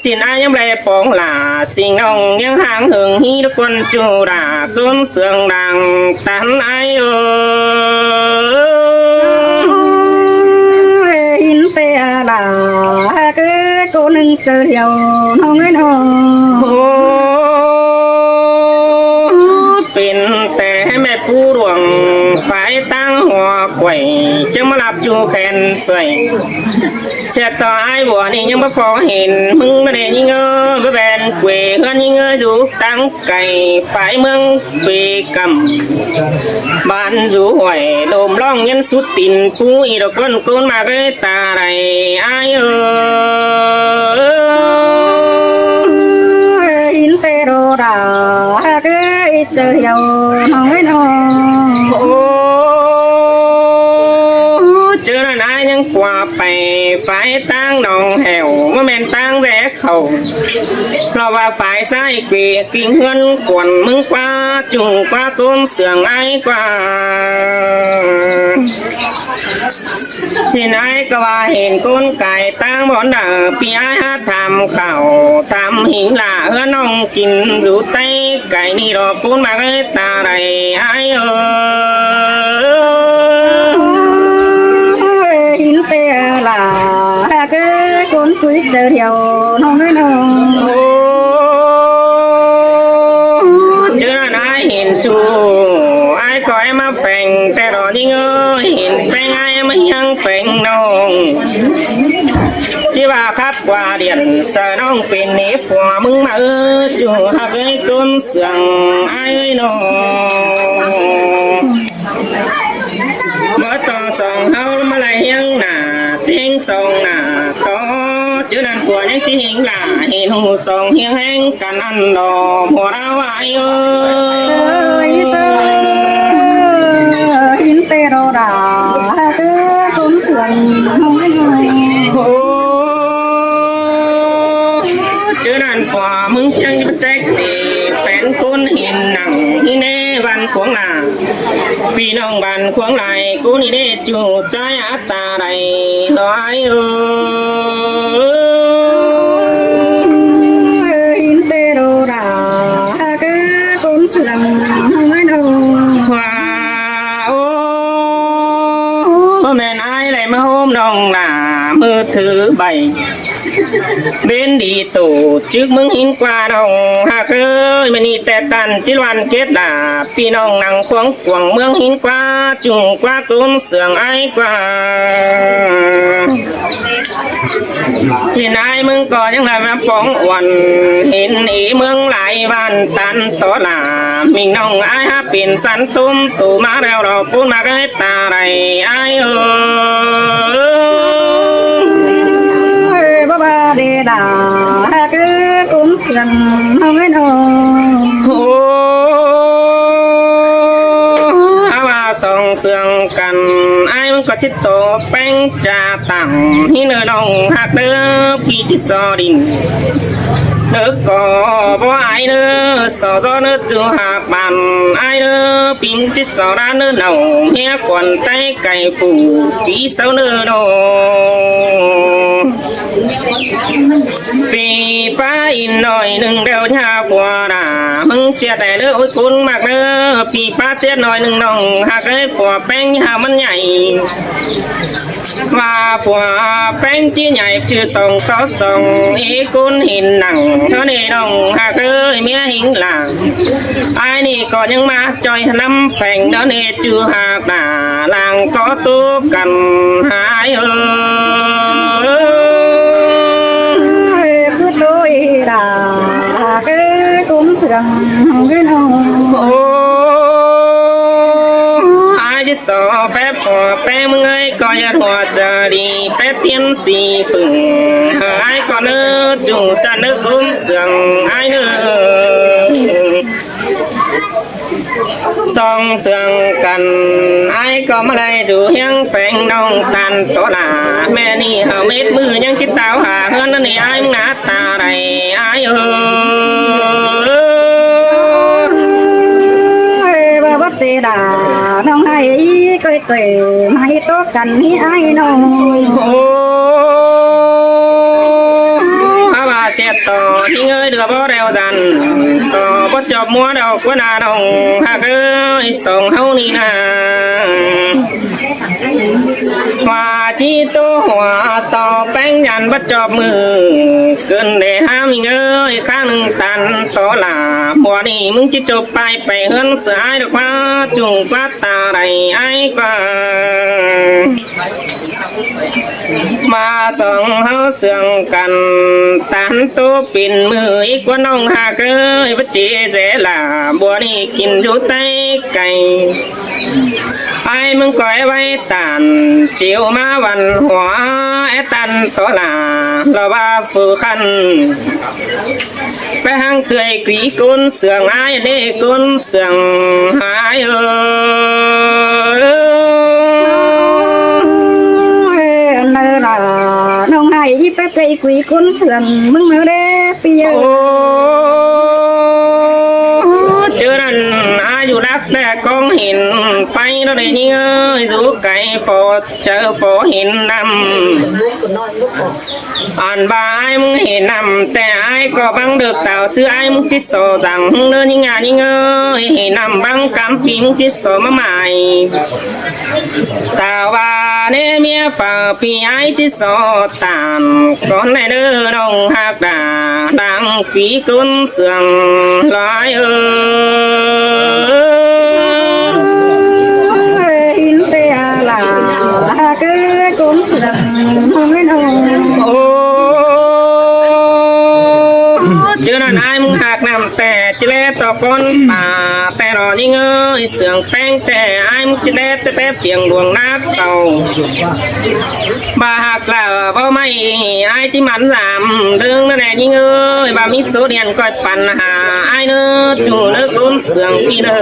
ສິນອາຍຍັງບໍ່ໄດ້ປອງຫຼາ ສິງນ້ອງຍັງຫ່າງເຫິງ ຮີດຄວັນຈູດາ ຕົ້ນເຊື່ອງດັງ ທ່ານອາຍເອີຍ ຫິນເຕອາລາ ເກີດໂກໜຶ່ງເຈີດຽວ ນ້ອງເອີຍນ້ອງ ໂອ້ ເປັນແຕ່ແມ່ປູຫຼວງ ຝາຍຕັ້ງຫົວ ກວຍ ຈຶ່ງມາລັບຢູ່ແຂນສວຍ ເສຍຕໍ່ອ້າຍບົວນີ້ຍັງບໍ່ພໍເຫັນ ມຶງມາແດ່ຍິງເອີຍ ບໍ່ແມ່ນເກວເຮືອນຍິງເອີຍ ຢູ່ທາງໄກ ຝາຍເມືອງເປກຳ ບ້ານຢູ່ຫ້ວຍໂດມລ້ອງ ຍັນສຸດຕີນປູ ອີດອກກ້ອນໂກນມາເກີຍຕາໄດ ອ້າຍເອີຍ ອິນເຕໂດດາ ເກີຍ ເຈີດຽວນ້ອງເອີຍນ້ອງ ໂອ້ ເຈີນັ້ນອ້າຍຍັງກວ່າໄປ ຝາຍທາງໜອງແຫ້ວ ບໍ່ແມ່ນທາງແລເຂົ້າ ເພາະວ່າຝາຍຊ້າຍເກວກິ່ງເຮືອນຂວັນ ມຶງກວ່າຈຸ່ງກວ່າໂກນເຊື່ອງອ້າຍກວ່າ ຊິນອ້າຍກໍວ່າເຫັນຄົນກາຍຕ່າງບ່ອນດາ ພີ່ອ້າຍຫາຖາມຂ່າວ ຖາມຫິງຫຼ້າເຮືອນ້ອງກິນຢູ່ໃຕ້ໄກນີ້ດອກ ຄົນມາເອີຍຕາໃດອ້າຍເອີຍ ຫິງເຕອາລາ ເກີດຄົນຄຸຍເຈີດຽວນ້ອງເອີຍນ້ອງ ໂອ້ ເຈີນາເຫັນຈູ ອ້າຍ ກໍໃຫ້ມາແຝງແຕ່ດອກຍິງເອີຍ ເຫັນແຝງອ້າຍມາຍັງແຝງນ້ອງ ຈິວ່າຄັກກວ່າດຽນສານ້ອງເປັນເນຟວມຶງມາເອີຍ ຈູຮັກເອີຍກົ້ນເຊື່ອງອ້າຍເອີຍນ້ອງ ບໍ່ຕໍ່ສອງເຮົາມາໄລ່ຮຽງໜ້າແຕ່ງສອງໜ້າຕໍ່ ເຈີນັ້ນຜົວຍັງຊິເຫັນຫຼ້າເຫັນຫູສອງຮຽງແຮງ ກັນອັນດອກຫົວລາວອ້າຍເອີຍ ເອີຍເອີຍ ຍິນແຕ່ລໍດາ ເອີ ຄົນເຊື່ອງ ໂອ້ ເຈີນັ້ນຜົວມຶງຈັ່ງແຈັກຈີ ແຟນຄົນເຫັນໜັງ ນີ້ແນ່ບ້ານຂວາງຫຼາ ພີ່ນ້ອງບ້ານຂວາງຫຼາຍ ກູນີ້ເດ້ຈູໃຈ ຕາໄດ້ດອກອ້າຍເອີຍ ເອີຍ ອິນເຕໂດດາ ເກີດຄົນເຊື່ອງເຮົາແມ່ນໂອ ວ່າໂອ ບໍ່ແມ່ນອ້າຍໄຫຼມາໂຮມນ້ອງຫຼ້າ ມືຖືໃບ ເບັນດີໂຕ ຈຶກເມືອງຫີນກວາ ນ້ອງຮັກເອີຍ ມື້ນີ້ແຕ່ຕັນຈິລວັນເກດດາ ພີ່ນ້ອງນັ່ງຂວາງກວາງເມືອງຫີນກວາ ຈຸງກວາໂກນເຊື່ອງອ້າຍກວາ ຊິນອ້າຍເມືອງກໍຍັງໄດ້ມາປອງອວນ ເຫັນເອເມືອງຫຼາຍບ້ານຕັນຕໍ່ຫຼ້າ ມິງນ້ອງອ້າຍຫາເປັນສັນຕຸມ ໂຕມາແລ້ວດອກໂກນມາເກີດ ຕາໄດ້ອ້າຍເອີຍ ເອີຍ ບໍ່ວ່າເດດາ ຫາກເກີດກົງເຊື່ອງເຮົາແມ່ນໂອ ໂອ ຫາວ່າສອງເຊື່ອງກັນ ອ້າຍມັນກໍຊິໂຕແປ້ງຈາຕັ້ງ ນີ້ເນີນ້ອງຮັກເດີ ພີ່ຈິສອດິນ ເດີກໍບໍ່ອາຍເດີ ສອດອເດີ ຈູຮັກ ບ້ານອ້າຍເດີ ປີມຈິດສອດາເນີເນົ່າ ເມຍຂວັນໄຕ້ໄກ່ຟູ ປີເຊົາເນີໂນ ປີປ້າອິນໜ້ອຍໜຶ່ງ ແລ້ວຢ່າຝັວນາ ມຶງສຽດໄດ້ເດີ ໂອ້ຍ ຄົນມັກເດີ ປີປ້າສຽດໜ້ອຍໜຶ່ງ ນ້ອງຮັກເອີຍ ຝັວແປ້ງຢ່າມັນໃຫຍ່ ວ່າຜົວແປ້ງຈີໃຫຍ່ຈື່ສອງຕໍ່ສອງ ເອກຸນເຫັນໜັງ ເທົ່ານີ້ນ້ອງຮັກເອີຍ ເມຍຫິງຫຼາງ ອ້າຍນີ້ກໍຍັງມາຈ່ອຍນຳແຝງ ເດີເນຈູຮາກໜ້າ ລາງກໍໂຕກັນຫາຍເອີຍ ຄືໂຕເອດາ ຄືກຸມເຊື່ອງເງິນໂອ ໂອ້ ອາຍສອແຟບ ພໍແປງເອີຍ ກໍຢ່າຫົວຈະດີ ແປຕຽນສີຝຶງ ເຮີອາຍກໍເນີ ຈູຈະນຶກອຸ້ມເຊື່ອງອາຍເນີ ສອງເຊື່ອງກັນ ອາຍກໍມາໄລ່ດູຮຽງແຝງນ້ອງຕັນໂຕລາ ແມ່ນີ້ເຮົາເມັດມືຍັງຈິດຕາວຫາເຮືອນນັ້ນນີ້ ອາຍໜ້າຕາໃດ ອາຍເອີຍ ວ່າບໍ່ເຈດາ ນ້ອງໃຫ້ອີກອຍເຕຍ ມາເຮັດໂຕກັນນີ້ອ້າຍນ້ອງ ໂອ້ ຫາວ່າເສຍຕໍ່ທີ່ເງີຍເດືອບໍ່ແລ້ວດັນ ຕໍ່ບໍ່ຈອບມົວດອກກວ່າໜ້ານ້ອງ ຫາກເອີຍ ສອງເຮົານີ້ນາ ວ່າຈີໂຕຫົວຕໍ່ແປ້ງຢັນບໍ່ຈອບມື ເກີນແດ່ຫາມິງເອີຍ ຂ້າງໜຶ່ງຕັນຕໍ່ຫຼາ ບໍ່ນີ້ມຶງຈິຈົບໄປ ໄປເຮືອນເສືອອ້າຍດອກວ່າ ຈຸງກວ່າຕາໃດອ້າຍກວ່າ ມາສອງເຮົາເຊື່ອງກັນ ຕັນໂຕເປັນມືອີກວ່ານ້ອງຫາກເອີຍ ບໍ່ເຈແຈຫຼາ ບໍ່ນີ້ກິນຢູ່ໃຕ້ໄກ່ ອ້າຍມຶງກໍໄວ້ຕານ ຈິວມາວັນຫົວ ແອຕັນໂຕລາ ລະວ່າຟູຄັນ ໄປຫາງເກືອຍກີກົນເຊື່ອງອ້າຍເດ້ ກົນເຊື່ອງອ້າຍເອີຍ ເນີລາ ນ້ອງໃຫ້ອີປະເກຍກຸຍກົນເຊື່ອງມຶງເດີ ປີເອີຍ ໂອ້ ເຈີນັ້ນອາຍຸລັກແຕ່ກອງເຫັນໄຟເນາະເດຍິງເອີຍ ຢູ່ໄກພໍເຈີພໍເຫັນນຳ ອັນວ່າອ້າຍມຶງເຫັນນຳ ແຕ່ອ້າຍກໍບັງເດີກຕາວ ຊື່ອ້າຍມຶງຈິດສໍຈັ່ງເດີຍິງອາຍິງເອີຍ ເຫັນນຳບັງກຳປີມຶງຈິດສໍມາໝາຍ ຕາວ່າແນເມຍຝາກ ປີອ້າຍຈິດສອດຕານ ກ່ອນໄດ້ເດີນ້ອງຮັກດາ ດັ່ງປີກົນເຊື່ອງຫຼາຍເອີຍ ນ້ຳແຕ່ຈິແລຕໍ່ກ້ອນຕາ ແຕ່ລະຍິງເອີຍ ເຊື່ອງແປ້ງແຕ່ອ້າຍ ມຶງຈິແລແຕ່ແປບພຽງດວງໜ້າເຂົາ ບາຫາກລາວບໍ່ໄໝ້ ອ້າຍຈິມັນລຳເດີງນັ້ນແຫຼະຍິງເອີຍ ບາມີໂສດຽນກ້ອຍປັນຫາອ້າຍເນີ ຈູເລີກລຸນເຊື່ອງພີເດີ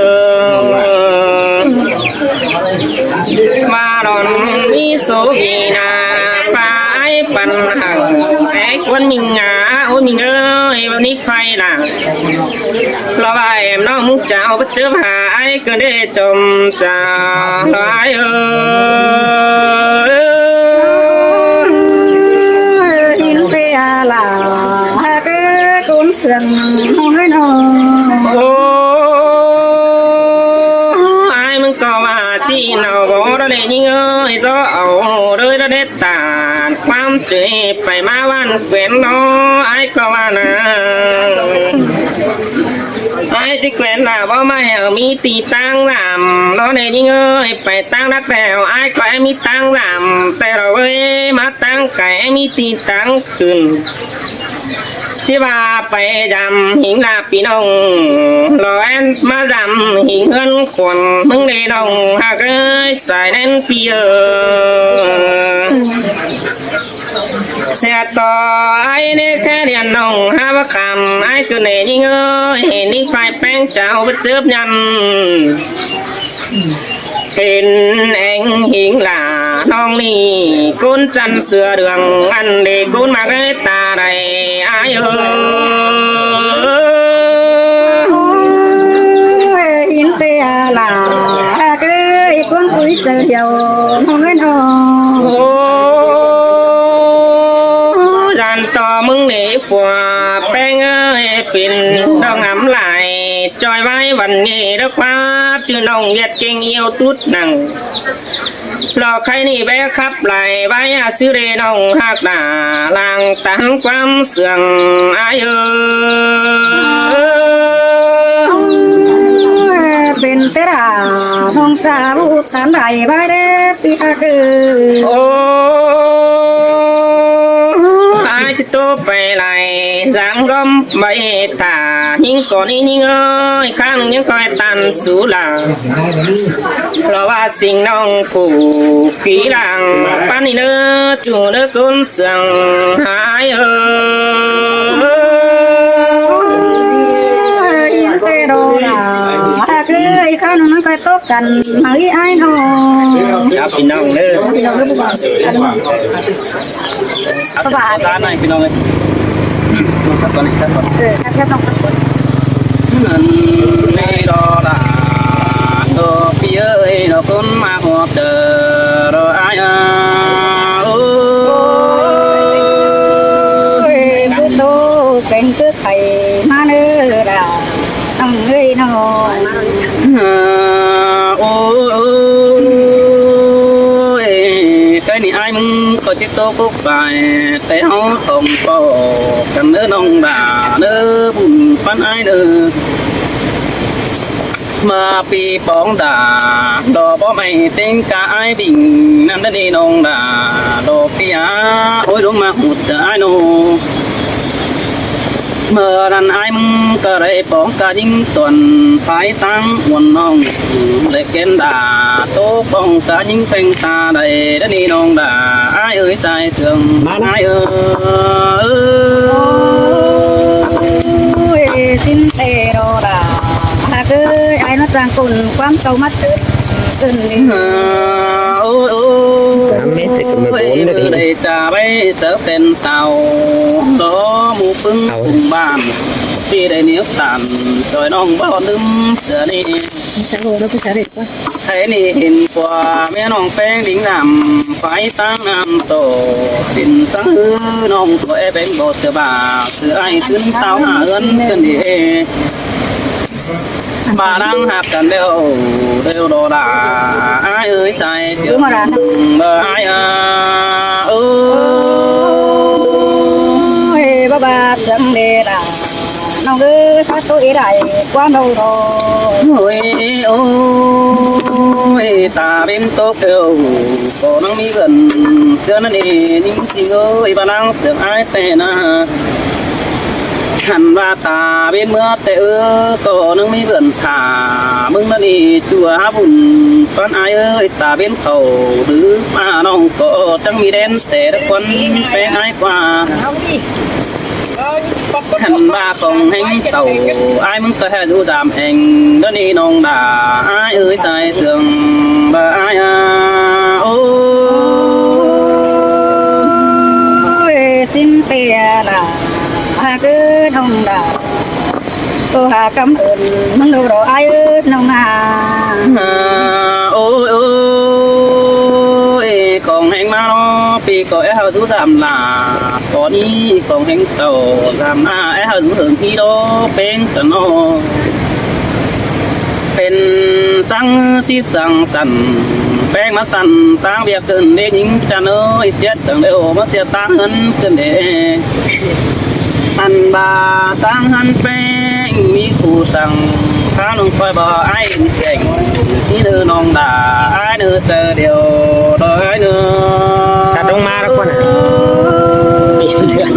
ມາດອນມີໂສມີນາ ຟ້າອ້າຍປັນຫາ ແອກວນມິງງາ ໂອມິງເອີຍ ບານິກໄຟລາ ລາວວ່າແອມນ້ອງເຈົ້າ ປະເຈີພາອ້າຍກະເດຈົມຈາ ລາວອ້າຍເອີຍ ອິນເຕອາລາ ຫາກເກີນເຊື່ອງນ້ອງເອີຍນ້ອງ ໂອ້ ອ້າຍມຶງກໍວ່າຈີນເອົາບໍ່ລະເດຍິງເອີຍ ເຈາະເອົາເດີລະເດ ຕານຄວາມເຈີຍໄປມາບ້ານແຂວນເນາະ ອ້າຍກໍວ່ານະ ອ້າຍທີ່ແຂວນລາວບໍ່ມາແຮວມີຕີຕັ້ງລຳເນາະ ແນ່ຍິງເອີຍ ໄປຕັ້ງນັກແລ້ວ ອ້າຍກໍແອມີຕັ້ງລຳ ແຕ່ລະເວີຍ ມາຕັ້ງໄກ ແອມີຕີຕັ້ງຂຶ້ນ ທີ່ວ່າໄປຢາມຫິງລາພີ່ນ້ອງ ລອແອນມາຢາມຫິງເຮືອນ ຂວັນເມືອງເດນ້ອງຮັກເອີຍ ສາຍແໜ້ນປີເອີຍ ເສຍຕໍ່ໄອເນແຄ່ດຽນນ້ອງຫາວ່າຄຳ ອ້າຍຄືເນຍິງເອີຍ ເຫັນອີກຝ່າຍແປ້ງເຈົ້າບໍ່ເຈີບຍັນ ເຫັນແອງຫິງຫຼານ້ອງນີ້ ກຸນຈັນເສືອເດືອງ ອັນເດກຸນມາເອີຍ ຕາໃດອ້າຍເອີຍ ໂອ້ຍ ອິນເຕອາລາ ເກີຍ ຄວາມຄຸຍເຈີດຽວ ນ້ອງເອີຍນ້ອງ ໂອ້ ຢ້ານຕໍ່ມຶງນີ້ ຜົວແປ້ງເອີຍ ເປັນດອກງາມຫຼາຍ ຈ່ອຍໄວ້ວັນນີ້ ດອກຄວາມ ຈື່ນ້ອງວຽດເກັ່ງ ອຽວຕຸດໜັງ ລໍໄຄນີ້ແວະຂັບໄລ່ໄວ້ ອາຊື່ເດນ້ອງຮັກໜ້າ ລ້າງຕານຄວາມເຊື່ອງ ອ້າຍເອີຍ ເປັນແຕ່ລານ້ອງສາວ ຕານໄດ້ບາຍເດ ປີກາເກີ ໂອ້ ອາຍຈະໂຕໄປໄລ່ ສັງຄົມໄວ້ຖ້າ ຍິງກໍນີ້ຍິງເອີຍ ຂ້າງຍັງຄອຍຕັນສູລາ ເພາະວ່າສິ່ງນ້ອງຜູ້ກີຫຼັງ ປານນີ້ເດີ ຈູເດີຄົນເຊື່ອງຫາຍເອີຍ ອິນເຕໂດລາ ຖ້າເຄີຍຄາວໜຶ່ງນັ້ນຄ່ອຍຕົກກັນ ເຮົາອີອ້າຍນ້ອງ ເອົາພີ່ນ້ອງເດີ ພີ່ນ້ອງເດີ ເອົາ ເອົາທານໃຫ້ພີ່ນ້ອງເອີຍ ຄັກກ່ອນ ຄັກກ່ອນ ເອີ ຄັກກ່ອນ ຄັກກ່ອນ ເງິນໃນດອລາ ໂຕພີ່ເອີຍ ດອກຄົນມາຮອບເຈີ ດອກອ້າຍເອີຍ ໂອ້ຍ ໂຕເປັນຄືໄຂ້ມາເນີດາ ນ້ອງເອີຍນ້ອງ ໂອ້ຍ ໃກ້ນີ້ອ້າຍມຶງກໍຊິໂຕກົກ ໄປ ແຕ່ເຮົາຕ້ອງເວົ້າກັນເດີນ້ອງດາເດີ ບຸນປັນອ້າຍເດີ ມາປີປອງດາ ດອກບໍ່ໄມ້ເຕັງກາອ້າຍບິງ ນັ້ນເດີນ້ອງດາ ດອກປີອາ ໂອ້ຍ ລົງມາຫຸດເດີອ້າຍນ້ອງ ເມື່ອນັ້ນອ້າຍມຶງກໍໄດ້ປອງກາຍິງຕອນ ພາຍຕັ້ງອວນນ້ອງ ແລະ ແກ່ນດາ ໂຕປ້ອງກາຍິງແປງຕາໄດ້ ດຽວນີ້ນ້ອງດາ ອ້າຍເອີຍ ສາຍເຊື່ອງ ມານະ ອ້າຍເອີຍ ໂອ້ຍ ຊິນເຕໂດດາ ຫາກເອີຍ ອ້າຍມາສ້າງກົນຄວາມເກົ່າມາເຕີມຂຶ້ນ ເອີ ໂອ້ຍ ໂອ້ຍ ຕາມເມດໃສ່ກັບມືໂກນເດ້ ໄດ້ຈາໄວ້ເສີເປັນສາວ ລໍໝູ່ປຶ້ງ ເອົາ ປຸງບ້ານ ທີ່ໄດ້ໜຽວຕັນ ຊ່ອຍນ້ອງບໍ່ລືມເທື່ອນີ້ ສາວເນາະ ພາສາເດັກ ໃຜນີ້ເຫັນກວ່າແມ່ນ້ອງແປ້ງດິງດຳ ໄຟຕັ້ງນ້ຳໂຕ ເປັນສັງຫືນ້ອງຕົວແອເປັນບໍ່ເສືອບາ ຄືອ້າຍຂຶ້ນເຕົ້າຫາເຮືອນເພິ່ນເດ ມານັ່ງຮັກກັນແລ້ວ ເດີໂດດາ ອ້າຍເອີຍ ສາຍເຈີ ເອີ ອ້າຍ ເອີ ຍ ບໍ່ບາດເຖິງເດດາ ນ້ອງເອີຍ ພາໂຕເອໄດ້ຄວາມເຮົາດອກ ໂອ້ຍ ໂອ້ຍ ຕາເວັນຕົກເອີວ ກໍນັ່ງມີເງິນເທື່ອນັ້ນເອ ຍິງຊິງເອີຍ ບານາງເສືອງອ້າຍແຕ່ນາ ຫັ້ນວ່າຕາເວັນເມືອແຕ່ເອີ ກໍຍັງມີເພື່ອນຖ້າ ມຶງນັ້ນນີ້ຈົວຫາບຸນປານອ້າຍເອີຍ ຕາເວັນເຂົ້າຫຼືມານ້ອງກໍຈັ່ງມີແດນແຕ່ລະຄົນແປງອ້າຍກວ່າ ຫັ້ນວ່າຂອງແຮງເຕົາ ອ້າຍມຶງກໍໃຫ້ຢູ່ດາມແອງ ດຽວນີ້ນ້ອງດາ ອ້າຍເອີຍສາຍເຊື່ອງ ບໍ່ອ້າຍອາ ໂອ້ຍ ຊິນເປຍລາ ຫາກເອີ້ນນ້ອງດາ ໂທຫາກຳເອີ້ນ ມັນຮູ້ດອກອ້າຍເອີ້ນນ້ອງນາ ໂອ້ຍ ໂອ້ຍ ຂອງແຮງມາເນາະ ປີກໍແອເຮົາຢູ່ດາມລາ ຕອນນີ້ຂອງແຮງເຕົາ ດາມອາແອເຮົາຢູ່ເຫິງທີ່ດອກເປັງກັນເນາະ ເປັນສັງສິດສັງສັນ ແປງມາສັ່ນ ຕາງວຽກຂຶ້ນເດ້ຍິງຈັນເອີຍ ເສຍຈັ່ງເດວມາເສຍຕາງເງິນຂຶ້ນເດ້ ອັນວ່າຕາງຫັ້ນແປງມີຜູ້ສັ່ງ ພານ້ອງຄອຍບໍ່ອ້າຍແກ່ງ ນີ້ເດີນ້ອງດາ ອ້າຍເດີເຕີດຽວດອກອ້າຍເດີ ສັດລົງມາແລ້ວຄົນນະ ເດືອດ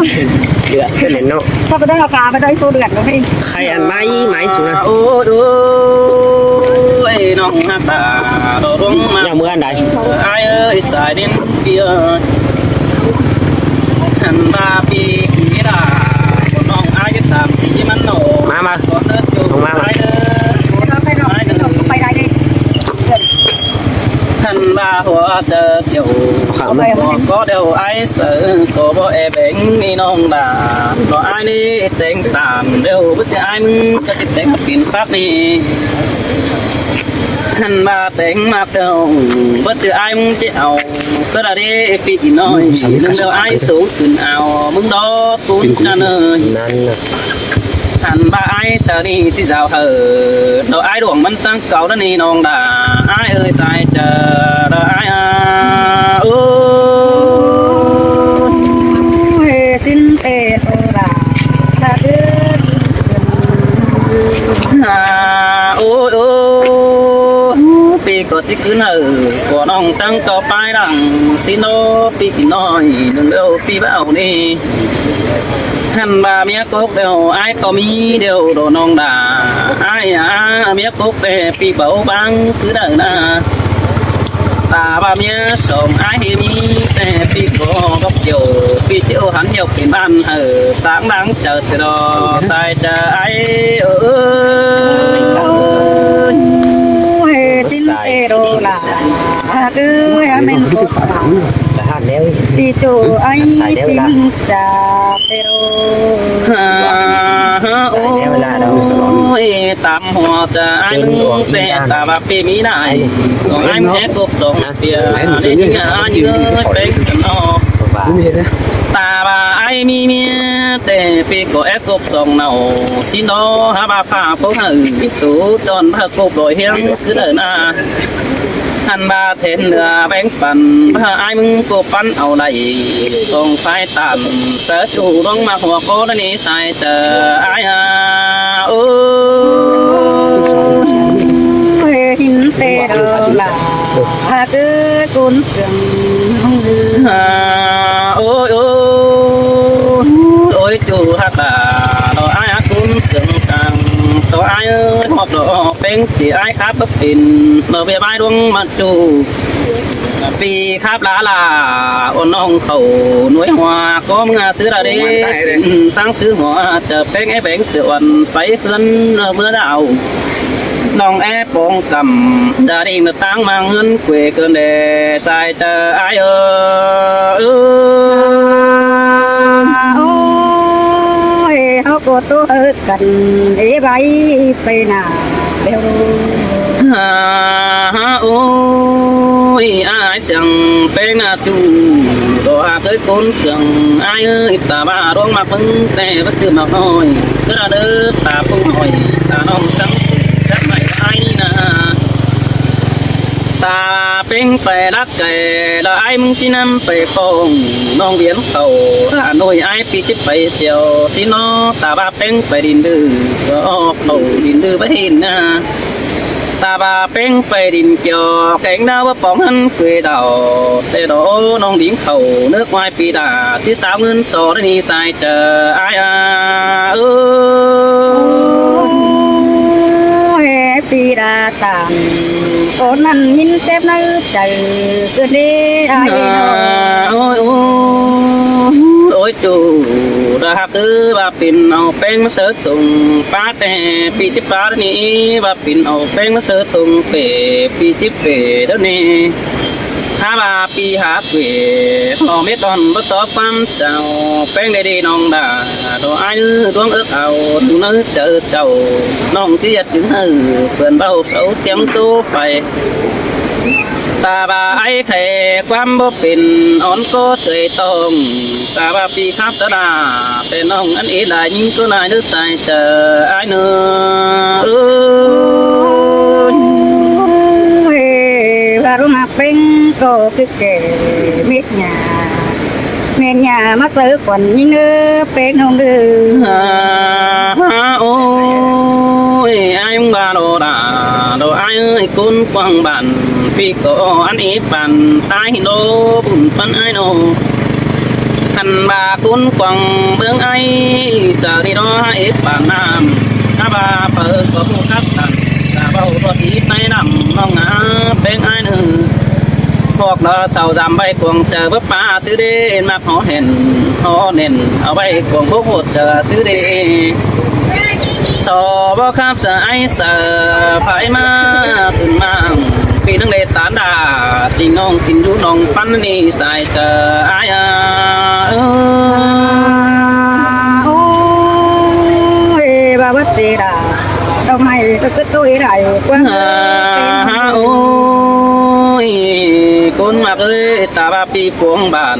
ເດືອດຂຶ້ນແລ້ວເນາະ ຖ້າບໍ່ໄດ້ເອົາກາໄປໄດ້ໂຕເດືອດເນາະ ໃຄອັນໄມ້ ໄມ້ສູນະ ໂອ້ຍ ໂອ້ຍ ນ້ອງຮັກຕາດອກລົງມາ ເມື່ອອັນໃດ ອ້າຍເອີຍ ສາຍດິນ ປີເອີຍ ຫັ້ນວ່າປີນີ້ລະ ນ້ອງອາຍຸສາມປີມັນເນາະ ມາ ມາ ລອງມາ ອ້າຍເອີຍ ອ້າຍເອີຍ ຫັ້ນວ່າຫົວໃຈດຽວ ກໍດຽວອ້າຍເສີ ກໍບໍ່ແອແບ່ງນີ້ນ້ອງດາ ເນາະ ອ້າຍນີ້ແຕ່ງຕາມ ດຽວບໍ່ຊິອ້າຍມຶງ ກໍຊິແຕ່ງເປັນປາກນີ້ ຫັ້ນວ່າແຕ່ງມາເຈົ້າ ບໍ່ຈື່ອ້າຍມຶງຊິເອົາ ກໍລະເດປີນ້ອຍ ອືມ ໜຶ່ງດຽວອ້າຍສູງຂຶ້ນເອົາ ມຶງດອກຕູນຈັນເອີຍ ນັ້ນນະ ຫັ້ນວ່າອ້າຍສາລີຊິເຈົ້າເຮີ ດອກອ້າຍດວງມັນສັງເກົ່ານັ້ນນີ້ນ້ອງດາ ອ້າຍເອີຍສາຍຈາ ດອກອ້າຍອາ ໂອ້ຍ ຊິນເຕໂອລາ ລະເດີ ອາ ໂອ້ຍ ໂອ້ຍ ປີກໍຊິຂຶ້ນເຮີ ກໍນ້ອງສັງຕໍ່ປາຍຫຼັງ ຊິໂນປີນ້ອຍໜຶ່ງເດີປີເບົານີ້ ຫັ້ນວ່າເມຍກົກແລ້ວ ອ້າຍກໍມີແລ້ວດອກນ້ອງດາ ອ້າຍອາ ເມຍກົກແຕ່ປີເບົາບາງຄືເດີນາ ຕາວ່າເມຍສອງອ້າຍເຮມີ ແຕ່ປີກໍບັກດຽວ ປີດຽວຫັນດຽວເປັນບ້ານເຮີ ສາງດັງເຈີເສດອ ສາຍຈາອ້າຍເອີຍ ໂອ້ຍ ຊິນເຕໂດລາ ຫາກເອີຍ ຫາແມ່ນກົກ ລະຫັດແລ້ວ ປີໂຈອ້າຍ ປີມິງຈາເຕໂດ ໂອ້ຍ ຕາມຫົວໃຈອ້າຍມຶງແຕ່ຕາວ່າປີມີນາຍ ຂອງອ້າຍແມ່ກົກສອງ ເປຍ ເປັນເປັນເນາະ ຕາວ່າອ້າຍມີເມຍ ແຕ່ປີກໍແອກົບສອງເນົ່າ ຊິນອຫາວ່າພາພວກເຮົາ ສູດອນພາກົບລອຍຮຽງຄືເດີນາ ອັນວ່າແທນເໜືອແບ່ງປັນ ພາອ້າຍມຶງກໍປັນເອົາໄດ້ ຕ້ອງສາຍຕາມ ສາທຸລອງມາຫົວກໍລະນີ ສາຍຈາອ້າຍຫາ ໂອ້ຍ ເຫັນແຕ່ດອກຫຼ້າ ຫາກເກີດບຸນເຄື່ອງ ໂອ້ຍ ໂອ້ຍ ໂອ້ຍ ຈູຮັກຫຼ້າ ດອກອ້າຍຫາກຸນເຄື່ອງກາງ ໂຕອ້າຍເອີຍ ຮອບດອກເປັງ ຊິອ້າຍຂັບບໍ່ເປັນ ເມື່ອວຽບອ້າຍດວງມາຈູ ປີຂັບຫຼ້າຫຼ້າ ໂອນ້ອງເຂົ້າໜ່ວຍຫົວ ກໍເມື່ອຊື້ລະເດ ສັງຊື້ຫົວ ຈະແປງແອແປງເສືອອ່ອນ ໄປເຮືອນເມື່ອດາວ ນ້ອງແອປອງກຳ ດາດິງຕາງມາເຮືອນເກວເກີນແດ່ ສາຍຈາອ້າຍເອີຍ ໂອ້ຍ ເຮົາກໍຕົວເອີ ກັນເອໄວໄປໜ້າແລ້ວ ໂອ້ຍ ອ້າຍສຽງແປງໜ້າຈູ ບໍ່ຫາເຄີຍຄົນສຽງ ອ້າຍເອີຍ ຕາວ່າດວງມັກເບິ່ງແຕ່ບໍ່ຄືມັກນ້ອຍ ເດີລະເດີ ຕາຜູ້ນ້ອຍ ຕານ້ອງສັງ ຈັກໄດ້ອ້າຍນາ ຕາເປັງໄປລັກ ແຕ່ລະອ້າຍມຶງຊິນຳໄປປ້ອງ ນ້ອງວຽນເຂົ້າ ອາໂນຍອ້າຍປີຊິໄປສຽວ ຊິນອຕາວ່າແປ້ງໄປດິນດື້ ອອກເຂົ້າດິນດື້ໄປເຫັນນາ ຕາບາເປັງໄປດິນກ່ຽວ ແຂງດາວບໍ່ປອງຫັ້ນເຄີຍດາວ ແຕ່ດອກນ້ອງດິງເຂົ້າເນີກວາຍປີດາ ທີ່ສາວເງິນສໍໄດ້ນີ້ສາຍເຈີອ້າຍອາເອີຍ ໂອ້ຍ ປີດາຕານ ໂອນັ້ນຍິນເຈັບໃນໃຈເກີນເດ້ອ້າຍເອີຍ ໂອ້ຍ ໂອ້ຍ ໂອ້ຍ ຈູດາຮັກເອີຍ ວ່າ ປິນເອົາແປ້ງມາເສີຕົງ ປາແຕ່ປີຈິບປານີ້ ວ່າປິນເອົາແປ້ງມາເສີຕົງເປ ປີຈິບເປດຽວນີ້ ຫາວ່າປີຫາເປ ພໍ່ເມັດອ່ອນບໍ່ຕອບຄວາມເຈົ້າ ແປ້ງໄດ້ດີນ້ອງດາ ດອກອ້າຍເອີຍ ດວງເອິກເອົາ ຢູ່ໃນໃຈເຈົ້າ ນ້ອງຊິຢາກຈຶ່ງໃຫ້ເພື່ອນເວົ້າເຂົາຕຽມໂຕໄປ ຕາວ່າອ້າຍແທ້ຄວາມບໍ່ເປັນ ອ່ອນກໍເຄີຍຕ້ອງ ຕາວ່າປີຄາບສະດາ ແຕ່ນ້ອງອັນເອດາຍິງກໍນາຍເດີສາຍເຈີອ້າຍເນີ ເອີຍ ວ່າລົງຫາເປັງກໍຄືແກ່ເມັດຫຍ້າ ເມັດຫຍ້າມາເສີຂວັນຍິງເດີ ເປັງນ້ອງເດີ ໂອ້ຍ ອ້າຍມຶງວ່າໂລດາ ໂລອ້າຍເອີຍ ຄົນກວາງບ້ານ ປີກໍອັນເອປານ ສາຍໂລບຸນປັນອ້າຍໂນ ຄັນວ່າຄົນກວາງເມືອງໄອ ສາລີໂລເອປານນ້ຳ ຖ້າວ່າເປີກໍບໍ່ຄັກກັນ ຖ້າເວົ້າບໍ່ດີໄປນຳນ້ອງນາ ເປັງອ້າຍເນີ ພວກລາວເຊົາດຳໄວ້ກວາງເຈີບໍ່ປາ ຊື່ເດ ມັກຫໍແໜ້ນຫໍແໜ້ນ ເອົາໄວ້ກວາງບໍ່ໂຫດເຈີຊື່ເດ ຊໍບໍ່ຄາບສະໄອສະ ພາຍມາຂຶ້ນມາ ປີໜຶ່ງເດຕານດາ ຊິນ້ອງກິນຢູ່ໜອງປັນນີ້ສາຍເຈີອ້າຍເອີຍ ໂອ້ຍ ວ່າວັດເຈດາ ດອກໄມ້ກໍຄືໂຕອີໄດ້ກວ່າ ໂອ້ຍ ຄົນມັກເອີຍ ຕາວ່າ ປີປວງບ້ານ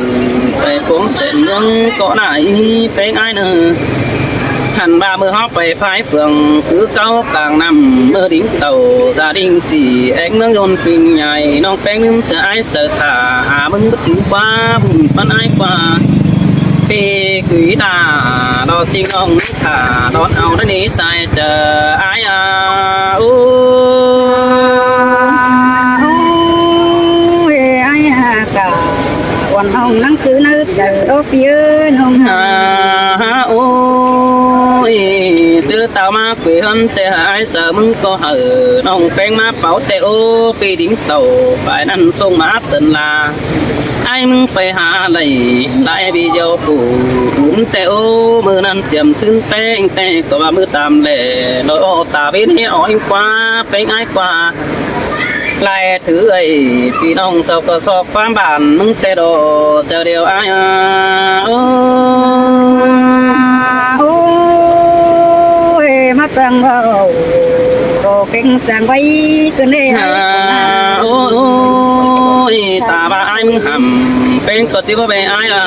ໄປປວງເສັ້ນເມືອງເກາະໜ້າອີ ເປັງອ້າຍເນີ ຫັ້ນວ່າເມື່ອເຮົາໄປພາຍເຟືອງ ຄືເກົ່າກາງນ້ຳ ເມື່ອດິງເຕົ່າ ຕາດິງຈີ່ ແອກເມືອງຍົນປິງໃຫຍ່ ນ້ອງແປ້ງໜຶ່ງເສືອອ້າຍເສີຖ້າ ຫາມຶງບໍ່ຖືກວ່າ ບຸນປັນອ້າຍກວ່າ ເປກຸຍຕາ ດອດຊິງນ້ອງ ຖ້າດອນເອົາໄດ້ນີ້ສາຍເຈີອ້າຍອາ ໂອ້ ໂອ້ຍ ອ້າຍອາກະ ວັນນ້ອງນັ່ງຄືໃນໃຈ ໂອ້ ພີ່ເອີຍ ນ້ອງອາ ໂອ້ຍ ເຈີຕາມາເກວເຮືອນແຕ່ອ້າຍສາວ ມຶງກໍໃຫ້ນ້ອງແປ້ງມາເປົ່າແຕ່ ໂອ້ ປີດິງເຕົ່າ ຝ່າຍນັ້ນສົ່ງມາເຊີນລາ ອ້າຍມຶງໄປຫາໄລ່ ໄລ່ບີດຽວຜູ້ອຸ່ນແຕ່ໂອ ມື້ນັ້ນຈຽມຊື່ນແປ້ງແຕ່ກໍວ່າມື້ຕາມແລ ໂດຍໂອຕາເວນໃຫ້ອ້ອຍກວ່າ ແປ້ງອ້າຍກວ່າ ໄລ່ຖືເອື້ອຍ ພີ່ນ້ອງເຊົາກໍຊອກຄວາມບ້ານມຶງແຕ່ດອກ ເຈົ້າດຽວອ້າຍ ໂອ ໂອ້ຍ ມາຈັ່ງເວົ້າ ກໍເກັ່ງຈັ່ງໄວຂຶ້ນເດ້ ໂອ້ຍ ຕາວ່າອ້າຍມຶງຫຳ ເປ້ງກໍຕິວ່າແມ່ອ້າຍລະ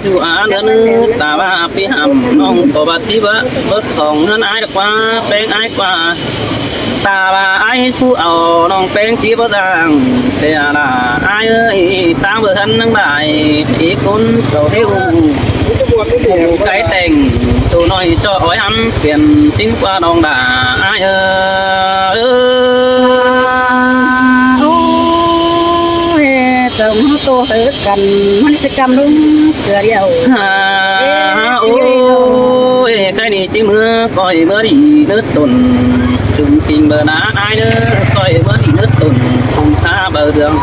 ຢູ່ອາເໜືອ ຕາວ່າພີ່ຫຳ ນ້ອງກໍວ່າຕິວ່າເບິດຂອງເງິນອ້າຍດອກວ່າ ເປ້ງອ້າຍກວ່າ ຕາວ່າອ້າຍຜູ້ເອົາ ນ້ອງເປ້ງຈິບໍ່ຕ່າງ ແຕ່ລະອ້າຍເອີຍ ຕາງເບີທັນນາງບາຍ ອີກຄົນເຂົາເຮັດ ໄກ່ແຕ່ງ ໂຕນ້ອຍເຈາະອ້ອຍຫຳ ປ່ຽນຈິງກວ່ານ້ອງດາ ອ້າຍເອີຍ ໂອ້ຍ ເຈົ້າໂຕເຮີກັນ ມັນຊິກຳລຸງເສືອດຽວ ໂອ້ຍ ໄກ່ນີ້ຈິເມືອ ກ້ອຍເມືອດີເນີຕົນ ຈຸມຈິງເບີນາ ອ້າຍເດີ ກ້ອຍເມືອດີເນີຕົນ ກຸມຄາເບີເດືອງ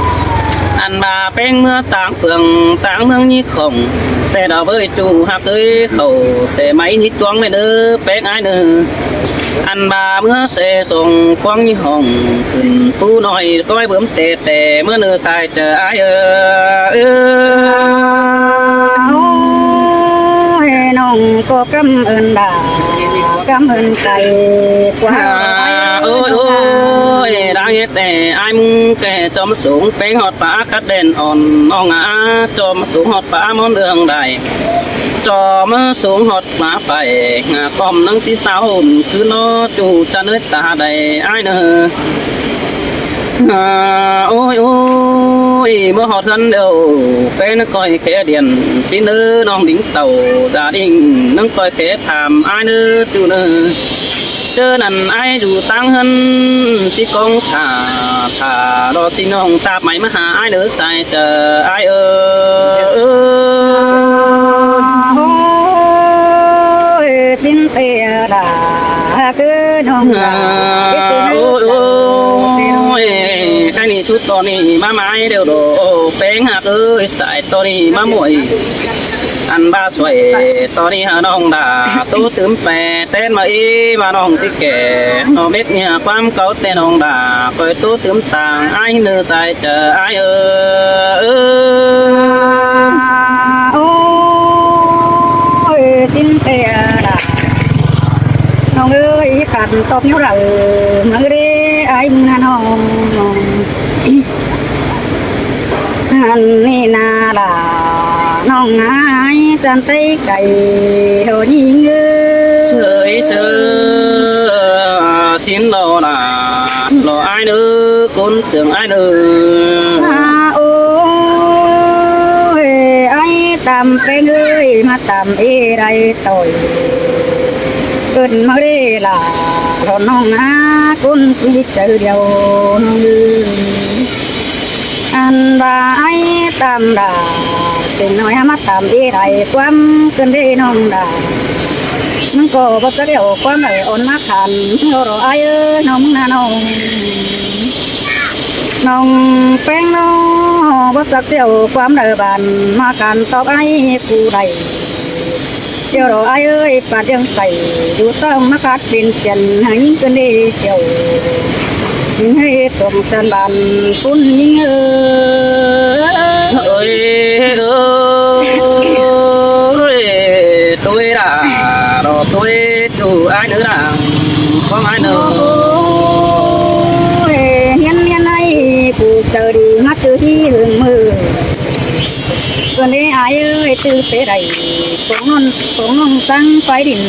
ອັນວ່າເປ້ງເມືອຕາງເຟືອງ ຕາງເມືອງຍີ່ ຂອງ ແຕ່ດາວເອີຍ ຈູຮັກເອີຍ ເຂົ້າແສໄໝນິດຈວງແມ່ເນີ ແປ້ງອ້າຍເນີ ອັນວ່າເມືອແສສອງຄວາງຍີ່ຫ້ອງ ຂຶ້ນຜູ້ນ້ອຍກ້ອຍເບິ່ມແຕ່ ແຕ່ເມືອເນີສາຍເຈີອ້າຍເອີ ໂອ້ຍ ນ້ອງກໍກຳເອີ້ນດາ ກຳເອີ້ນໄກ່ກວ່າ ໂອ້ຍ ໂອ້ຍ ດາເຮັດແຕ່ອ້າຍມຸງແກ່ຈອມສູງ ເປ້ງຮອດປາ ຄັດແດນອ່ອນ ນ້ອງອາ ຈອມສູງຮອດປາ ມອນເລື່ອງໃດ ຈອມສູງຮອດມາໄປ ຫາປ້ອມນັງທີ່ເຕົ້າ ຄືນອຈູຈະເນີດຕາໃດ ອ້າຍເນີ ໂອ້ຍ ໂອ້ຍ ເມື່ອຮອດເຮືອນແລ້ວ ເປ້ນກ້ອຍແຄດຽນ ຊິເນີ ນ້ອງດິງເຕົ່າ ດາດິງ ນາງກ້ອຍແຄຖາມ ອ້າຍເນີ ຈູເນີ ເຈີນັ້ນອ້າຍຢູ່ຕາງເຮືອນ ຊິກອງຖ້າ ຖ້າລໍຊິນ້ອງຕາບໃໝມາຫາອ້າຍເດີສາຍເຈີອ້າຍເອີຍ. ໂອ້ຍ ສິນເຕລາ ຄືນ້ອງລາ ໂອ້ຍ ໂອ້ຍ ໃນທີ່ສຸດຕອນນີ້ມາໝາຍແລ້ວດອກ ແປ້ງຮັກເອີຍ ສາຍຕອນນີ້ມາໝວຍ ອັນບາສວຍຕອນນີ້ຫານ້ອງດາ ໂຕຕື່ມແປ ແຕ່ນມາເອ ວ່ານ້ອງຕິແກ່ ນອເມັດເນຍຄວາມເກົ່າແຕ່ນ້ອງດາ ຂ້ອຍໂຕຕື່ມຕ່າງ ອ້າຍເນີສາຍເຈີອ້າຍເອີຍ. ໂອ້ຍ ສິນເຕລາ ນ້ອງເອີຍ ຂັດຕອບຢູ່ລະເອີ ມາເດ້ອ້າຍນະນ້ອງ ອັນນີ້ນາລະ ນ້ອງອ້າຍຈັນໄຕໄກ່ ໂຫຍິງເອີຍ ເຊີຍເຊີຍ ສິນລໍລະ ລໍອ້າຍເດີ ຄົນເຊື່ອງອ້າຍເດີ. ອາ ໂອ້ຍ ອ້າຍຕຳແປ້ງເອີຍ ມາຕຳເອໄດ້ ໂຕຍ ເອີ້ນມາເດ້ລະ ເພາະນ້ອງຫາຄົນມີໃຈດຽວ ນ້ອງເອີຍ ອັນວ່າອ້າຍຕຳດາ ເສັ້ນນ້ອຍຫາມາຕຳເອໄດ້ ຄວາມເກີນເດ້ນ້ອງດາ ມັນກໍບໍ່ສະດຽວ ຄວາມໄດ້ອ່ອນມາຂັນ ໂລດອາຍເອີຍ ນ້ອງນະນ້ອງ ນ້ອງແປ້ງນ້ອງ ບໍ່ຈັກສ່ຽວຄວາມໃດບານ ມາຂັນຕອບອ້າຍຜູ້ໃດ ດຽວລໍອ້າຍເອີຍ ປາດຍັງໃສ ຢູ່ຕ້ອງມາຂັດປິ່ນປ່ຽນ ໃຫ້ຍິງເກີນເດດຽວ ຍິງໃຫ້ຕົງສັນບານ ຄຸນຍິງເອີຍ ເອີຍ ເອີຍ ໂຕຍລະ ລໍໂຕຍ ຈູອ້າຍເດີລະ ຂອງອ້າຍເດີ ໂອ້ຍ ຮຽນ ຮຽນໃຫ້ຜູ້ເຈົ້າດີ ມາເຈີທີ່ຫຶງມື ເອີ ເອີ ອ້າຍເອີຍ ຕື່ເປໄດ້ ຂອງນ້ອງ ຂອງນ້ອງຕັ້ງໄຟດິນ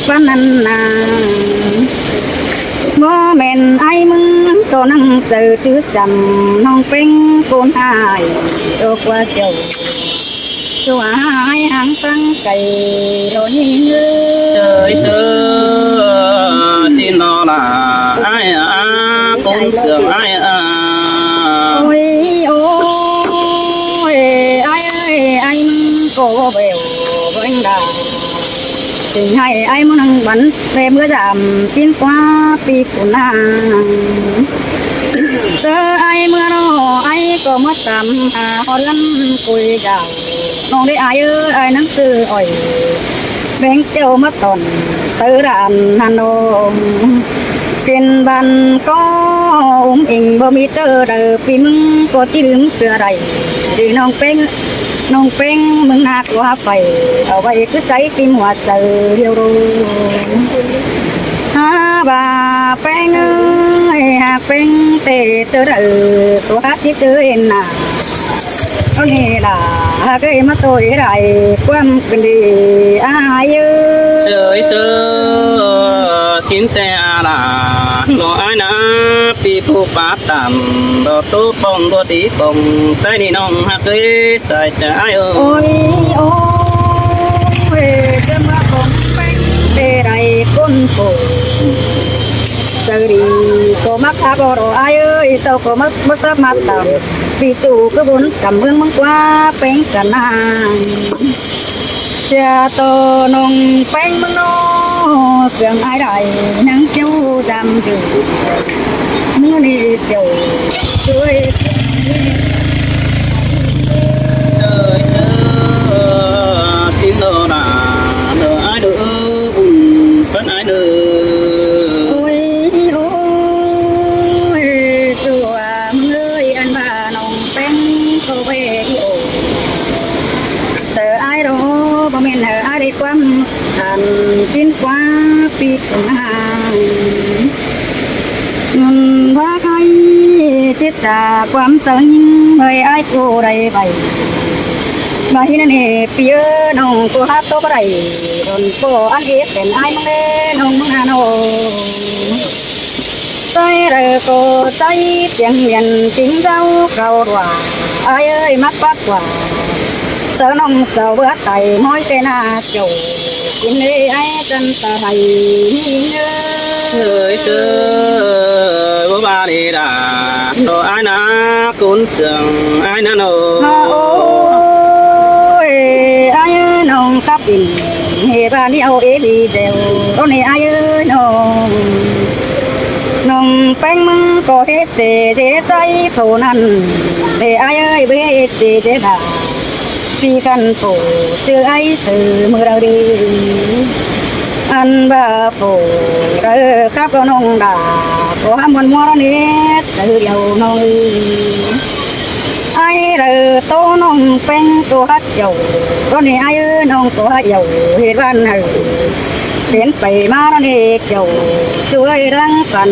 ປານນັ້ນນາ ບໍ່ແມ່ນອ້າຍມຶງ ໂຕນັ່ງເຈີຈື່ຈຳ ນ້ອງເປັງໂກນອ້າຍ ໂຕກວ່າເຈົ້າ ຕົວອ້າຍຫ່າງຕັ້ງໄກ ໂລຍິງເອີຍ ເຊີຍເຊີຍ ຊິນອລາ ອ້າຍອາ ກົນເຊື່ອງອ້າຍອາ ໂອ້ຍ ໂອ້ຍ ອ້າຍເອີຍ ອ້າຍມັນກໍແບວແບງດາ ຊິໃຫ້ອ້າຍມື້ໜຶ່ງວັນ ແຕ່ເມື່ອຍາມປິ່ນກວ່າປີກຸນາ ເຈີອ້າຍເມື່ອນໍ ອ້າຍກໍມາຕາມຫາຮອດເຮືອນກຸຍດາວ ນ້ອງເດ້ອ້າຍເອີຍ ອ້າຍນັ້ນຊື່ອ້ອຍ ແບ່ງແກ້ວມາຕ້ອນເຕີລານຫັ້ນນ້ອງ ເປັນບ້ານກໍອຸ້ມອິງ ບໍ່ມີເຈີໃດ ປີມຶງກໍຊິລືມເຊື່ອໄດ້ ເດ້ນ້ອງເປັງ ນ້ອງເປັງ ມຶງນາກວ່າໄຟ ເອົາໄວ້ຄືໃຈ ຕິ່ມຫົວໃຈດຽວໂລ ຫາວ່າແປ້ງເອີຍ ຫາກແປ້ງເຕເຕີເດີ ຕົວຮັກທີ່ເຕີເຫັນໜ້າ ເອົານີ້ລະ ຫາກເອີຍມາໂຕຍໄດ້ ຄວາມຄືນດີອ້າຍເອີຍ ເຊີຍເຊີຍ ສິນແຕ່ອາລາ ບໍ່ອາຍນາ ປີຜູ້ປາດຕາມ ບໍ່ໂຕປ່ອງ ບໍ່ຕີປ່ອງ ໃຕ້ນີ້ນ້ອງຮັກເອີຍ ສາຍຈາອ້າຍເອີຍ ໂອ້ຍ ໂອ້ຍ ຈະມາຂອງແປ້ງເຕໄດ້ຄົນໂກ ໃຈດີກໍມັກຫາບໍ່ລໍອ້າຍເອີຍ ເຈົ້າກໍມາບໍ່ສາມາດຕາມ ປີຕູ້ຄືບຸນກຳເມືອງມັງກວ່າເປັງກັນນາ ເສຍຕໍ່ນ້ອງແປ້ງເມືອງນອ ເຄື່ອງອ້າຍໄດ້ນາງເຈົ້າດຳເດີ ມື້ນີ້ເຈົ້າຊ່ວຍ ເດີ ເດີ ຊິໂນລາ ເດີ ອ້າຍເດີ ບຸນປັນອ້າຍເດີ ໂອ້ຍ ໂອ້ຍ ຕົວເອີຍ ອັນວ່ານ້ອງແປ້ງກໍເວອີໂອ ເຕີອ້າຍໂດ ບໍ່ແມ່ນເອີອ້າຍໄດ້ຄວາມ ທ່ານປິ່ນກວ່າປີກາງ ເງິນວ່າໃຫ້ຈິດຕາຄວາມເຕີຍິງ ເອີຍອ້າຍໂກໄດ້ໄປ ມາເຮັດອັນນີ້ປີເອີ ນ້ອງກໍຫາຕົວບໍ່ໄດ້ ດົນກໍອັນເອເປັນອ້າຍມຶງເດ້ ນ້ອງມຶງຫານ້ອງ ໃຈໃດກໍໃຈ ຕຽງວຽນຕິງເຈົ້າເຂົາວ່າ ອ້າຍເອີຍ ມັກປັກວ່າ ເຈົ້ານ້ອງເຈົ້າເບືອໄຕ ມອຍແຕ່ໜ້າເຈົ້າ ກິນເອີຍ ອ້າຍຈັນຕາໄຫ ເອີ ເຊີຍເຊີຍ ບໍ່ບາເດດາ ໂດອ້າຍນາກຸນເຊື່ອງ ອ້າຍນາໂນ ໂອ້ຍ ອ້າຍເອີຍ ນ້ອງກັບອີ ເຮບານເອົາເອລີແດວ ໂດເນ ອ້າຍເອີຍ ນ້ອງ ນ້ອງແປ້ງມຶງກໍເຮັດເຈເຈໃຈໂສນັ້ນ ເດອ້າຍເອີຍ ເບເຈເຈດາ ປີກັນໂປເຈີອ້າຍເສືອມື້ລາວດີ ອັນວ່າໂປເດີກັບນ້ອງດາ ກໍຫາມ່ວນມົວເນດ ເດີດຽວນ້ອງເອີຍ ອ້າຍເດີໂຕນ້ອງແປ້ງກໍຮັກເຈົ້າ ກໍເນອ້າຍເອີຍ ນ້ອງກໍຮັກເຈົ້າ ເຮັດບ້ານໃຫ້ ເປັນໄປມາແລ້ວເນກເຈົ້າ ຊ່ວຍລັງປັນ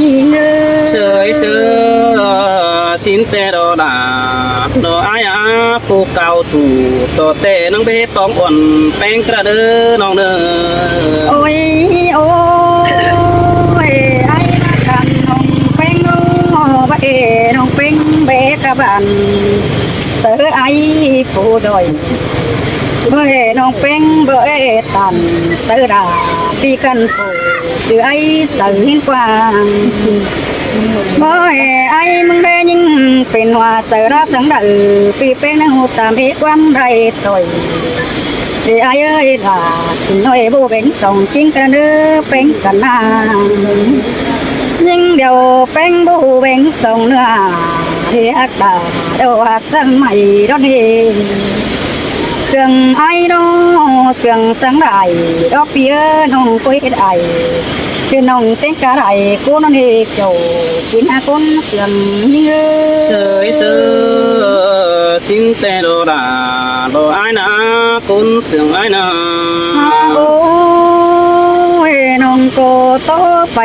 ຍິງເອີຍ ເຊີຍເຊີຍ ຊິນແຕ່ດອດາ ດອອ້າຍອາ ຜູ້ເກົ່າ ໂຕແຕ່ນາງເບຕອງອ່ອນແປ້ງກະເດີນ້ອງເດີ ໂອ້ຍ ໂອ້ຍ ອ້າຍມາກຳນ້ອງແປ້ງ ນ້ອງເບ ນ້ອງແປ້ງເບກະບານ ເຊີຍອ້າຍຜູ້ດອຍ ເອີຍ ນ້ອງແປ້ງເບີເອຕັນ ເຊີຍດາ ປີກັນໂປ ຈື່ອ້າຍເຊີຍຫີນກວ້າງ ເບີເອ ອ້າຍມຶງແລຍິງ ເປັນວ່າເຊີຍດາສັງດາ ປີແປ້ງນາງຮູ້ຕາມເອກວາມໄດ້ຕ່ອຍ ເດອ້າຍເອີຍ ດາສິນ້ອຍບໍ່ເປັນສອງຈິງກັນເດີ ເປັນກັນນາ ຍິງດຽວແປ້ງບໍ່ເປັນສອງເນື້ອ ເດຮັກດາ ດອກຮັກ ສັງໄໝດອນເຮ ເຊື່ອງອ້າຍເນາະ ເຊື່ອງສັງຫຼາຍ ດອກປີເອີ ນ້ອງກໍເຮັດອ້າຍ ເປັນນ້ອງເຕັງກະໄດ້ ໂກນອນເຮ ເຈົ້າກິນອາຄົນເຊື່ອງຍິງເອີ ເຊີຍເຊີຍ ຊິນແຕ່ດອດາ ດອອ້າຍນາ ຄົນເຊື່ອງອ້າຍນາ ໂອ້ຍ ນ້ອງກໍຕໍ່ໄປ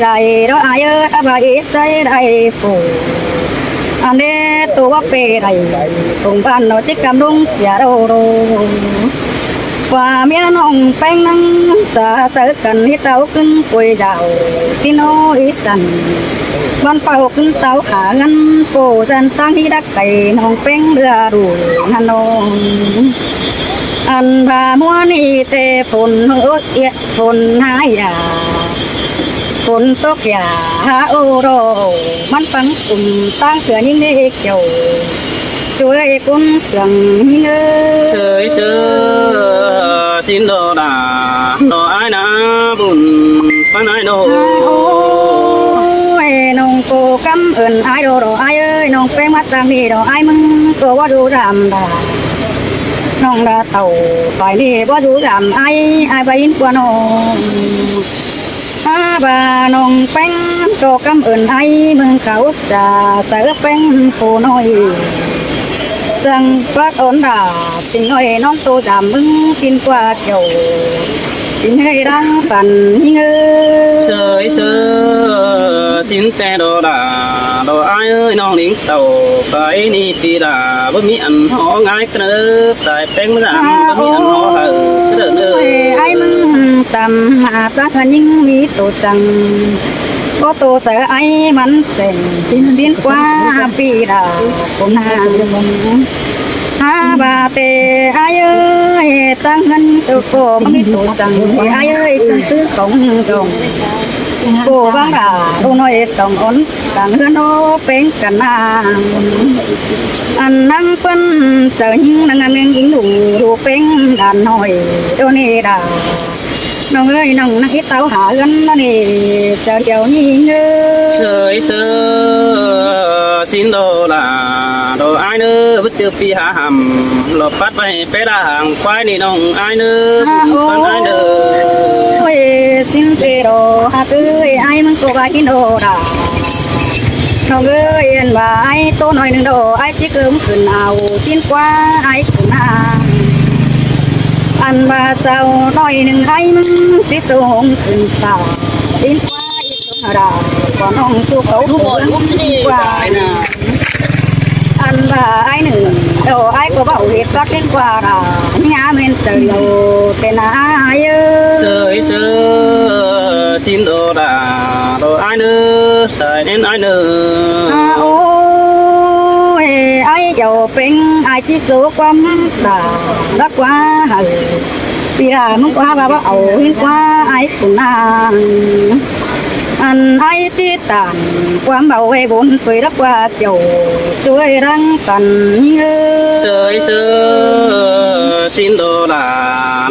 ໄດ້ ດອອ້າຍເອີຍ ອາບາເອໃຈໄດ້ ໂຟ ອັນເດໂຕວ່າເປໄດ້ ສົງບານເນາະ ຈິກຳລຸງເສຍໂດໂດ ວ່າເມຍນ້ອງແປ້ງນັ້ນ ຈະເຈີກັນທີ່ເຕົ້າຂຶ້ນປ່ວຍດາວ ຊິໂນອີສັນ ວັນເປົ່າຂຶ້ນເຕົ້າຫາເງິນ ໂປຈັນຕັ້ງທີ່ດັກໄກ່ ນ້ອງແປ້ງເຫຼືອດູຫັ້ນນ້ອງ ອັນວ່າມົວນີ້ແຕ່ຝົນເອີຍ ຝົນຫາຍາ ຝົນຕົກຢາ ໂອໂດ ມັນຟັງກຸ່ມຕັ້ງເສືອຍິງເດເຈົ້າ ຊ່ວຍກຸນເຊື່ອງຍິງເອີ ເຊີຍເຊີຍ ຊິນໂດດາ ໂດອ້າຍນາບຸນປານອ້າຍໂດ ໂອ້ຍ ນ້ອງໂກກຳເອີ້ນອ້າຍໂດ ໂດອ້າຍເອີຍ ນ້ອງແປ້ງມາຕາງນີ້ ໂດອ້າຍມຶງໂກວ່າດູດຳດາ ນ້ອງດາເຕົ້າໄປນີ້ບໍ່ຢູ່ດຳອ້າຍ ອ້າຍໄປຍິນກວ່ານ້ອງ ອາບານ້ອງແປ້ງໂຕກຳເອີ້ນອ້າຍ ມຶງເຂົ້າຈາໃສ່ແປ້ງຜູ້ນ້ອຍ ຈັ່ງປາກອ່ອນດາ ຊິງນ້ອຍນ້ອງໂຕດຳ ມຶງຊິນກວ່າເຈົ້າ ຊິນໃຫ້ດັງຝັນຍິງເອີ ເຊີຍເຊີຍ ຊິນແຕ່ໂດດາ ໂດອ້າຍເອີຍ ນ້ອງລິງເຕົ້າໄປນີ້ຕີດາ ບໍ່ມີອັນຫໍງ່າຍ ເດີສາຍແປ້ງມາດາມ ບໍ່ມີອັນຫໍເຮີເດີເດີ ໂອ້ຍ ອ້າຍມຶງຕຳຫາປາກຫາຍິງມີໂຕສັງ ບໍ່ໂຕສາຍອ້າຍມັນແຕ່ງ ຊິນກວ່າປີດາຄົນຫາ ຫາບາເຕອ້າຍເອີຍ ຕັ້ງເຮືອນໂຕກໍບໍ່ມີໂຕສັງ ອ້າຍເອີຍ ຄືຂອງດອງ ໂກບາງດາ ໂອນ້ອຍສອງອ່ອນ ຕັ້ງເຮືອນໂອເປັງກັນນາ ອັນນາງເພິ່ນເຈົ້າຍິງນາງງາມຍິງລຸງ ລູກເປັງດານນ້ອຍໂດເນດາ ນ້ອງເອີຍ ນ້ອງນັກເຮັດເຕົ້າຫາເຮືອນນະເນ ເຈົ້າດຽວຍິງເອີຍ ເຊີຍເຊີຍ ຊິນໂດລາ ໂດອ້າຍເດີ ບໍ່ເຈີປີຫາຫຳ ລອບປັດໄວ້ ໄປລະຫາງຄວາຍນີ້ນ້ອງອ້າຍເດີ ອາ ໂອ້ຍ ອ້າຍເດີ ຊິນເຕໂດ ອາ ເອີຍ ອ້າຍມັນກໍວ່າກິນໂອດາ ນ້ອງເອີຍ ອັນວ່າອ້າຍໂຕໜ້ອຍໜຶ່ງໂດ ອ້າຍຊິເກີມຂຶ້ນເອົາ ຊິນກວ່າອ້າຍຂຶ້ນນາ ອັນວ່າເຈົ້າໜ້ອຍໜຶ່ງ ອ້າຍມັນຊິສົ່ງຂຶ້ນຕາ ຊິນກວ່າ ດາ ກວ່ານ້ອງສູ່ເຂົາຜູ້ບໍ່ຮູ້ດີກວ່ານະ ອັນວ່າອ້າຍໜຶ່ງ ໂດ ອ້າຍກໍເວົ້າເຮັດປາກເກັ່ງກວ່ານະ ຍາແມ່ນເຈົ້າດຽວແຕ່ນາອ້າຍເອີຍ ເຊີຍເຊີຍ ຊິນໂດດາ ໂດອ້າຍເດີ ສາຍແໜ້ນອ້າຍເດີ ອາ ໂອ້ຍ ອ້າຍເຈົ້າເປັງ ອ້າຍຊິໂຊຄວາມຕາ ລັກວ່າໃຫ້ ປີດາມຶງກວ່າວ່າເອົາເຫັນກວ່າອ້າຍຜູ້ນາງ ອັນອ້າຍຈິຕານ ຄວາມເວົ້າໄວ້ບຸນ ຊ່ວຍຮັກວ່າເຈົ້າ ຊ່ວຍລັງສັນຍິງເອີຍ ເຊີຍເຊີຍ ຊິນໂດລາ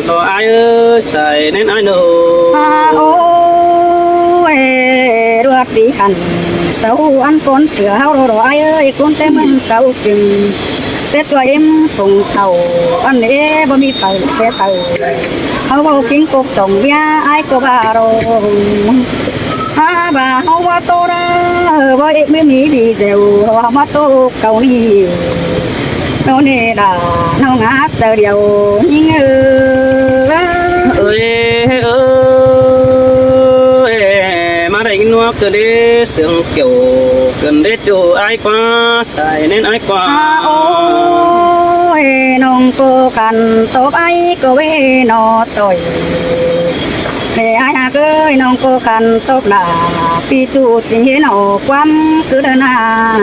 ໂດອ້າຍເອີຍ ໃສ່ແໜ້ນອ້າຍໂດ ອາ ໂອ້ຍ ດວດດີຫັ້ນ ເຊົາອັນກ່ອນເສືອເຮົາ ໂດອ້າຍເອີຍ ຄົນແຕ່ເມືອງເກົ່າຈຶ່ງ ແຕ່ຕົວເອັມສົງເຖົ້າ ອັນເອບໍ່ມີໄປແຕ່ໄປ ເຮົາເວົ້າກິງກົບສອງເວຍ ອ້າຍກໍວ່າໂລ ຖ້າວ່າເຮົາວ່າໂຕລະ ບໍ່ເອກມີມີດີແຊວ ເຮົາວ່າໂຕເກົານີ້ ໂຕນີ້ລະ ນ້ອງຮັກເຈົ້າດຽວຍິງເອີຍ ເອີຍ ເອີຍ ມາໄດ້ຍິນວ່າເກີນເດ ສຽງກ່ຽວ ເກີນເດໂຈອ້າຍກວ່າ ສາຍແໜ້ນອ້າຍກວ່າ ໂອ້ຍ ນ້ອງກໍຂັນຕອບອ້າຍກໍເວນໍ ໂຕຍ ແມ່ອ້າຍຮັກເອີຍ ນ້ອງກໍຂັນຕອບຫຼ້າ ປີຕູຈິງເຫັນອອກຄວາມຄືເດີນາງ